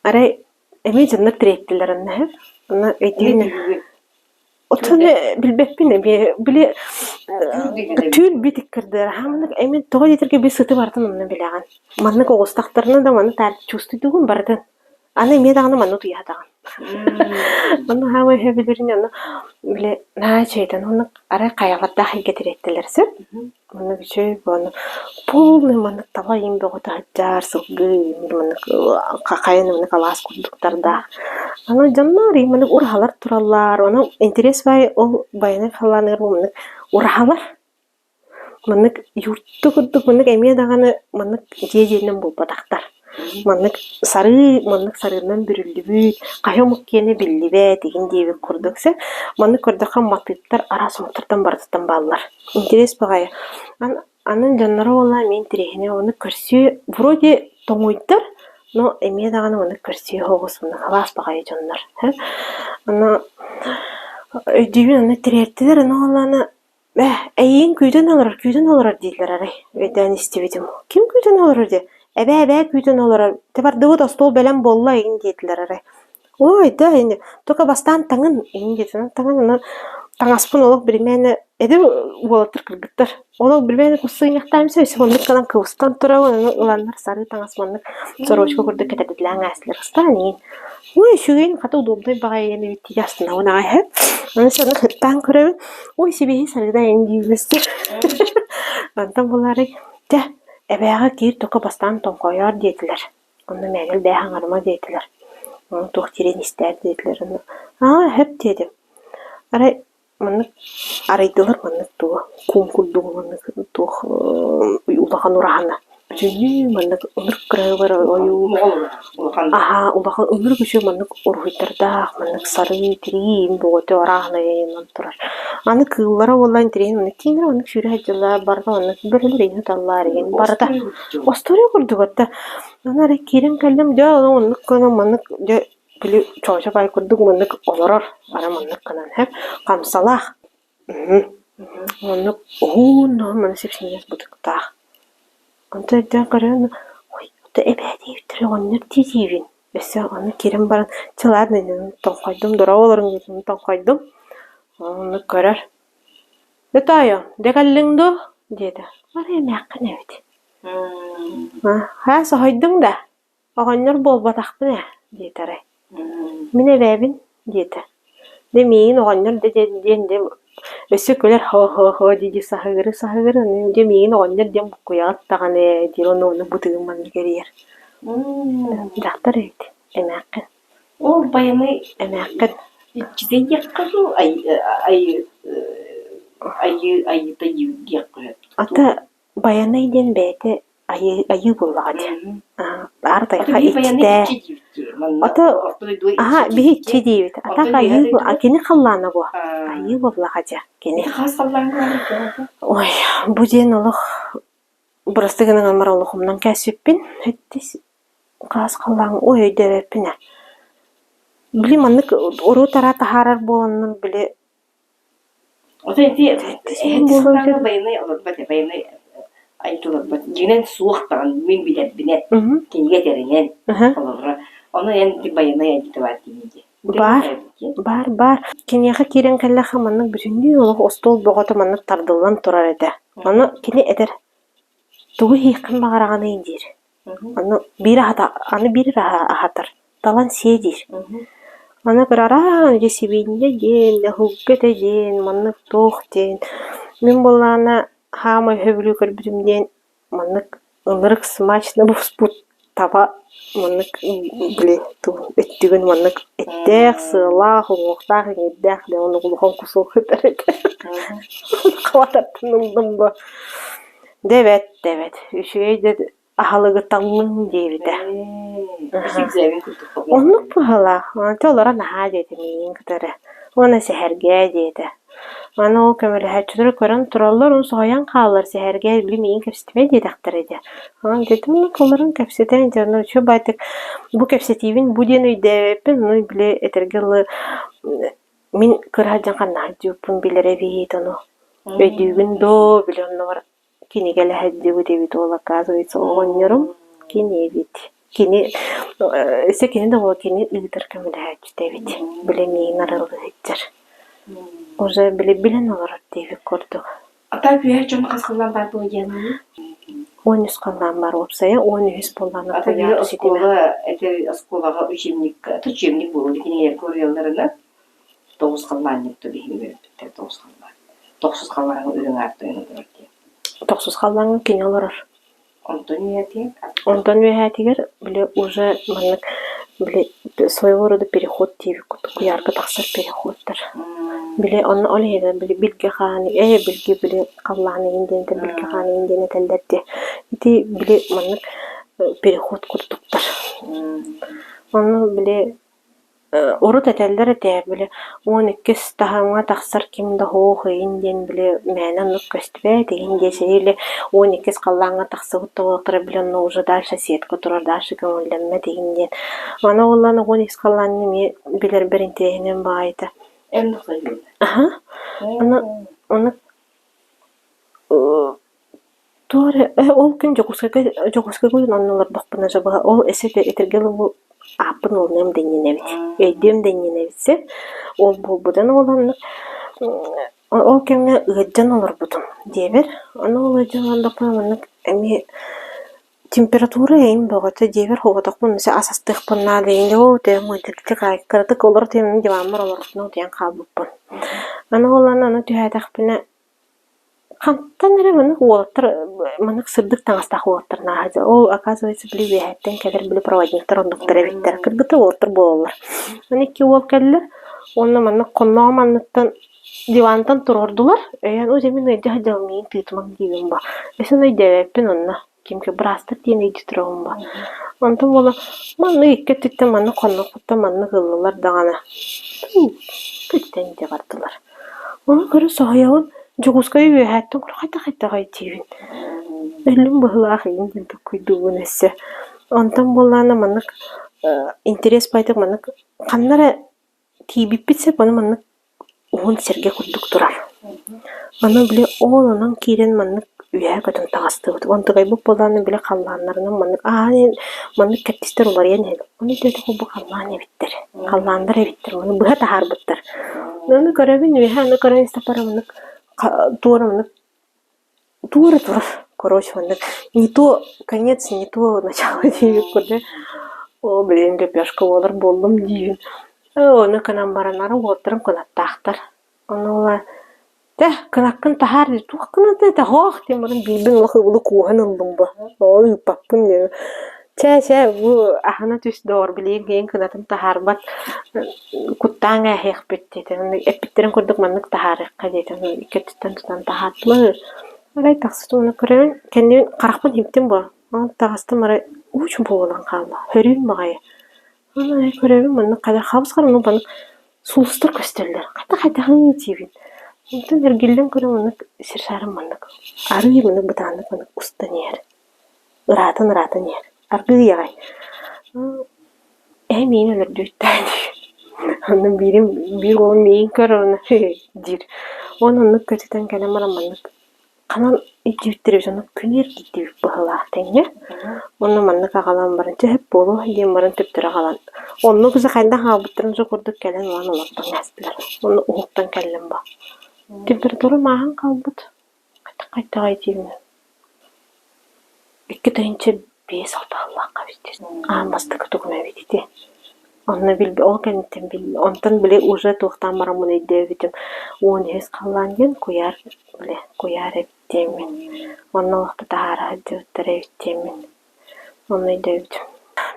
[SPEAKER 2] арай эмиэ дьоннор тириэттилэр онно сөп. Онно өйдүүн Оттон билбэппин эмиэ били түүл битик кырдыар аһаа маннык эмиэ тоҕо диэтэргэ би сыты барытын онно билэҕин. Маннык оҕустахтарына да маны таар чувствуйдугун барытын. Аны эмиэ даҕаны манна утуйаатаҕым. Онно хаамай үһэ ону били наһаа үчүгэйтэн уонна арай хайалардаах иһгэ тириэттилэр сөп. Маннык үчүгэй буолан полный маннык таба иин бөҕөтө сылдьар, сылгы маннык хайа маннык алаас курдуктардаах. Аны дьоннор и маннык ураһалар тураллар. Ону интерес баай ол байанай халлааныгар маннык ураһалар Маннык юрта курдук маннык эмиэ даҕаны маннык дьиэ дьиэнэн буолбатахтар. Маннык сарыы маннык сарыынан бүрүллүбүт, хайа омук киэнэ биллибэт игин диэбит курдук сөп. Маннык көрдөххө матыыптар араас омуктартан барытыттан бааллар. Интэриэс баҕайы. Аны дьонноро уола эмиэ интэриэһинэй ону көрсүө вроде тоҥуйдар, но эмиэ даҕаны маннык көрсүө оҕус маннык алаас баҕайы дьоннор. Аны өйдүүбүн аны тириэртилэр аны уоллаана Ээ, эйигин күүтэн олорор, күүтэн олорор дииллэр арай, өйдөөн истибитим. Ким күүтэн олорор диэ? Эбээ, эбээ күүтэн олорор, ты бардыбыт остуол бэлэм буолла эйигин диэтилэр арай. Ой, да ини, только бастаан таҥын эйигин диэтилэр, таҥын аны таҥаспын олох биримээнэ эдэр уолаттар кыргыттар олох биримээнэ куссуйнахтаам сөп оннук гынан кыбыстан турабын ону ыланнар сарыы таҥас маннык сорочка курдук кэтэрдилээн аастылар ыстаан иин Ой, үчүгэйин хата удобнай баҕайы эбит дии астынабын аҕай иһэ. Аны соны сыттаан көрөбүн, ой, сибиэһэй сарыыда эҥин диибин Онтон булаары, дьэ, эбээҕэ киир тока бастаан тоҥхойоор диэтилэр. Онно мээнэ элбээх аҥарыма диэтилэр. Ону туох диирин истээр диэтилэр. Ону аа, сөп диэтим. Арай Маннык арыйдылар маннык туох куум курдук маннык туох улахан ураһаны бүтүннүү маннык ынырык кыраһыабар ойуу аһаа улахан ынырык үчүгэй маннык уруһуйдардаах маннык сарыы тирии бөҕөтө арааһынайынан турар аны кыыллара буоллаан тириин маннык киинэ маннык сүүрэ сылдьаллар барыта маннык бөрөлөр иһин ыталлар игин барыта остуоруйа курдук этэ аны эрэ киирэн кэллим дьэ оннук гынан маннык дьэ Били чоочо баай курдук маннык олорор, ара маннык гынан иһэр, хамсалаах Оннук уһун маны сипсиҥнэс бытыктаах. Онтон өйдөөн көрөн, ой, ото эбээ диэбиттэрэ оҕонньор дии диибин. Өссө ону киирэн баран, чэ ладно тоҥхойдум, дорооболоруҥ диэтим тоҥхойдум. Оннук көрөр. Дьэ тоойуом, дьэ кэллиҥ дуу? диэтэ. Арай эмээххин эбит. Haa, соһуйдуҥ да? Оҕонньор буолбатахпын ээ, диэтэ арай. Мин эбээбин, диэтэ. Дьэ миигин оҕонньор да диэн диэн дьэ өссө күлэр һо-һо-һо дии-дии саһыгырыы-саһыгырыы аны дьэ миигин оҕонньор диэн буккуйаҕыт даҕаны ээ диир уонна ону бытыгын маннык эрийэр. Дьахтар эбит, эмээххин.
[SPEAKER 1] Ол байанай
[SPEAKER 2] Эмээххин.
[SPEAKER 1] иччитэ диэххэ дуу, ай ай айыы айыыта диэххэ сөп.
[SPEAKER 2] Ата Байанай диэн бэйэтэ айыы айыы буоллаҕа дии. Аар
[SPEAKER 1] Ото
[SPEAKER 2] тайҕа
[SPEAKER 1] биһи байанай
[SPEAKER 2] иччитэ.
[SPEAKER 1] иччи диибит дии. Манна
[SPEAKER 2] Ото
[SPEAKER 1] орто дойдуга
[SPEAKER 2] аһа
[SPEAKER 1] иччи
[SPEAKER 2] биһи
[SPEAKER 1] диибит
[SPEAKER 2] иччи
[SPEAKER 1] дии.
[SPEAKER 2] диибит. А так
[SPEAKER 1] Онтон үөһэ
[SPEAKER 2] айыы
[SPEAKER 1] дойдуга
[SPEAKER 2] кини халлаана буо.
[SPEAKER 1] аа
[SPEAKER 2] Айыы буоллаҕа дьэ кини.
[SPEAKER 1] ити хас халлааҥҥа барар
[SPEAKER 2] Ой, бу диэн олох бырастыы гынан ылар олох умнан кээспиппин. Эттис хаас халлааҥ ой өйдөөбөппүн ээ. Били маннык уруу-тараа таһаарар буоланнар били
[SPEAKER 1] Ото ити эһэти сатаан байанай олорбот ээ, байанай айыта олорбот. Дьиҥинэн суох даҕаны мин билэрбинэн, кинигэ этэринэн олорро. Ону эн ити байанай айыта баар диигин дии.
[SPEAKER 2] Баар, баар, баар. Киниэхэ киирэн кэллэххэ маннык бүтүннүү олох остуол бөҕөтө маннык тардыллан турар этэ. Ону кини этэр: «Тугу иһиэххин баҕараҕыный?» диир. Аны биир аһата аны биир аһатар, талан сиэ диир. Аны кырараан дьэ сибиинньэ диэн, лэһугга этэ диэн, маннык туох диэн. Мин буоллаҕына хаамай сөбүлүү көрбүтүм диэн маннык ынырык смачно буспут таба маннык били өттүгүн маннык эттээх, сыалаах, уҥуохтаах, иҥиирдээх диэн оннук улахан кусок сытар этэ. Хабататтан ыллым бу. Дэбэт, дэбэт, үчүгэй да аһылыгы таллыҥ диэбитэ. Оннук быһыылаах, онто олорон аһаа диэтэ миигин кытары уонна сэһэргээ диэтэ. Аны ол көмөлөһөөччүлэри көрөн тураллар, ону соһуйан хааллар, сэһэргээ били миигин кэпсэтимэ диэтэхтэрэ дии. Онон диэтим олорон кэпсэтэн дьэ ону үчүгэй баайдык бу кэпсэтиибин бу диэн өйдөөбөппүн, ону били этэргэ дылы мин кыра сылдьан ханна сылдьыбыппын билэр эбит ону өйдүүгүн доо били оннугар кинигэлэһэрдибит эбит ол оказывается оҕонньорум кини эбит кини өссө кини да буолла кини ыытар көмөлөһөөччүтэ эбит били миигин арыллыы сылдьар уже били билэн олорор диэбит курдук
[SPEAKER 1] А так үөһэ дьон хас халлаан баар буолуо диэн
[SPEAKER 2] 13 халлаан баар уопсайа 13 буоллаҕына
[SPEAKER 1] А так оскуола это оскуолаҕа учебникка это учебник буолуо кинилэр уруйалларына тоҕус халлаанньык биһиги үөрэппиттэр тоҕус халлаан тохсус халлааҥҥа үрүҥ аар тойон олорор диэн
[SPEAKER 2] Тохсус халлааҥҥа кини олорор.
[SPEAKER 1] Онтон үөһээтигэр
[SPEAKER 2] Онтон үөһээтигэр били уже маннык били своего рода переход диэбит курдук куйаарга тахсар переходтар. Били онно ол иһинэн били билгэ хаан ээ билги били халлаан иһин диэн этэр билгэ хаан иһин диэн этэллэр дии. Ити били маннык переход курдуктар. Онно били Урут этэллэр этэ, били 12 таһымҥа тахсар ким да суох игин диэн били мээнэ оннук көстүбэт игин диэчи или 12 халлааҥҥа тахсыбыт да буоллахтара били онно уже дальше сетка турар дальше көҥүллэммэт игин диэн. Маны уоллаан 12 халлаанын эмиэ билэрбэр интэриэһинэн баҕайыта. Аха. Ону ону Туох эрэ ээ ол күн Дьокуускайга Дьокуускайга онно олордохпуна дьэ ол эсэ этэргэ дылы ааппын ылыныам да иннинэ эбит, өйдүөм да иннинэ эбит сөп. Ол буолбутун ол оннук ол кэмҥэ ыалдьан олорбутум диэбэр, ону ол ыалдьан олордохпуна маннык эмиэ температура эйим бөҕөтө диэбэр оҕотохпун өссө ас астыахпын наада диэн оо кыратык олоро түһэн диваммар олорбутунан утуйан хаалбыппын. Аны ол аны түһээтэхпинэ Хантан эрэ маннык уолаттар маннык сырдык таҥастаах уолаттар нааһа ол оказывается били үөһэттэн кэлэр били проводниктар оннуктар эбиттэр кыргыттар уолаттар буолаллар. Аны икки уол кэллэ уонна маннык хонноҕум анныттан дивантан туруордулар өйөөн оо дьэ мин ыалдьа сылдьабын миигин тыытымаҥ диибин бо өссө өйдөөбөппүн онно кимки быраастар диэн өйдүү турабын бо. Онтон буола маннык икки өттүттэн маннык хоннохпуттан маннык ыллылар даҕаны көтүтэн илдьэ бардылар. Ону көрө соһуйабын, Дьокуускайы үөһээттэн көрө хайдах-хайдаҕай диибин. Өллүм быһыылаах игин диэн толкуйдуубун өссө. Онтон буоллаҕына маннык интэриэс баайдык маннык ханна эрэ тиийбиппит сөп, ону маннык уһун сэргэ курдук турар. Аны били ол онон киирэн маннык үөһэ көтөн таҕыстыбыт. Онтукайбыт буоллаҕына били халлааннарынан маннык аан маннык кэрдиистэр уларыйан иһэн ону өйдөөтөх бу халлаан эбиттэр, халлааннар эбиттэр, ону быһа таһаарбыттар. Ону көрөбүн үөһэ аны көрөн истэхпэр маннык туора маннык туора турар, короче маннык не то конец, не то начало диэбит курдук. Оо, билигин лепешка буолар буоллум диибин. Ону гынан баран ара уолаттарым кынаттаахтар. Ону ыла Тэ, кынаккын таһаар дии, туох кыната этэ, хоох диэн баран биирбин олох ыбылы кууһан ыллым бу. Оо, ыыппаппын диэн. Чэ, чэ, бу аһына түс доҕор, билигин киһиҥ кынатын таһаарбат, куттаан ээһиэхпит диэтэ. Эппиттэрин курдук маннык таһаарыахха диэтэ. Икки өттүттэн тутан таһаардылар. Арай тахсытым уонна көрөбүн, кэннибин харахпын иһиттим буо. Ол таҕыстым арай уу буолан хаалла, хөрүүн баҕайы. Аны арай көрөбүн маннык хайдах хабыс-хараҥа маннык сулустар көстөллөр, хайдах-хайдаҕый диибин. Онтон эргиллэн көрөн маннык сир шарым маннык арыый маннык бытааннык маннык устан иһэр ыраатан-ыраатан иһэр аргыый аҕай Эһэ миигин өлөрдүөттээ диир. Онно биирим биир уолум миигин көр уонна диир. Уонна оннук көтүтэн кэлэн баран маннык ханан илдьибиттэр эбит онно күнү эргийдибит быһыылаах тэҥҥэ. Уонна маннык аҕалан баран чэ сөп буолуо диэн баран төптөрү аҕалан оннук уже хайдах аҕалбыттарын уже курдук кэлэн ылан олордон ааспыттар. Уонна уһуктан кэллим бо. Температурам ааһан хаалбыт. Хайдах-хайдаҕай диибин 2005 алталаахха эбит аан бастакы тугум эбит ити. Онно билб ол кэнниттэн бил онтон били уже туохтаан бараммын өйдөөбүтүм 13 халлаан диэн куйаар били куйаар эбит диэммин. Онно олохто таһаара сылдьыбыттар эбит диэммин. Онно өйдөөбүтүм.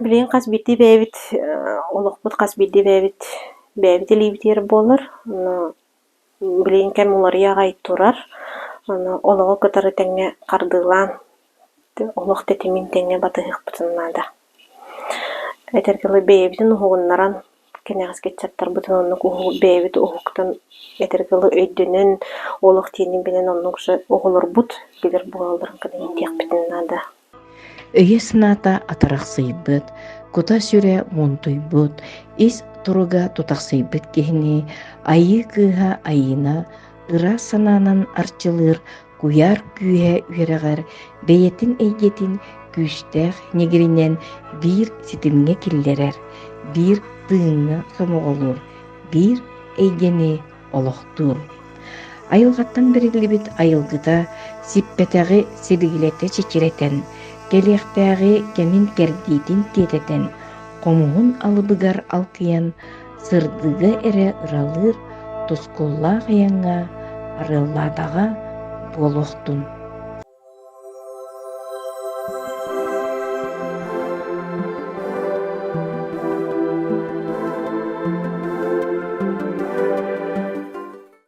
[SPEAKER 2] Билигин хас биирдии бэйэбит олохпут хас биирдии бэйэбит бэйэбит илиибитигэр буолар. Онно Билигин кэм уларыйа аҕай турар. Аны олоҕу кытары тэҥҥэ хардыылаан, олох тэтимин тэҥҥэ батыһыахпытын наада. Этэргэ дылы бэйэбитин уһугуннаран, кэнэҕэски ыччаттарбытын оннук бэйэбит уһуктан, этэргэ дылы өйдөнөн, олох диэни билэн оннук оҕолорбут билэр буолалларын гына иитиэхпитин наада.
[SPEAKER 3] Өйө-санаата атарахсыйбыт, кута-сүрэ муунтуйбут, ис туруга тутахсыйбыт киһини Айыы кыыһа Айыына ыраас санаанан арчылыыр куйаар күүһэ үөрэҕэр бэйэтин эйгэтин күүстээх ньигиринэн биир ситимҥэ киллэрэр, биир тыыҥҥа сомоҕолуур, биир эйгэни олохтуур. Айылҕаттан бэриллибит айылгыта сиппэтэҕи силигилэтэ чэчирэтэн, кэлиэхтээҕи кэмин кэрдиитин тиэтэтэн, хомуһун алыбыгар алкыйан, сырдыга эрэ ыралыыр тускуллаах айаҥҥа арыаллаатаҕа буолуохтун.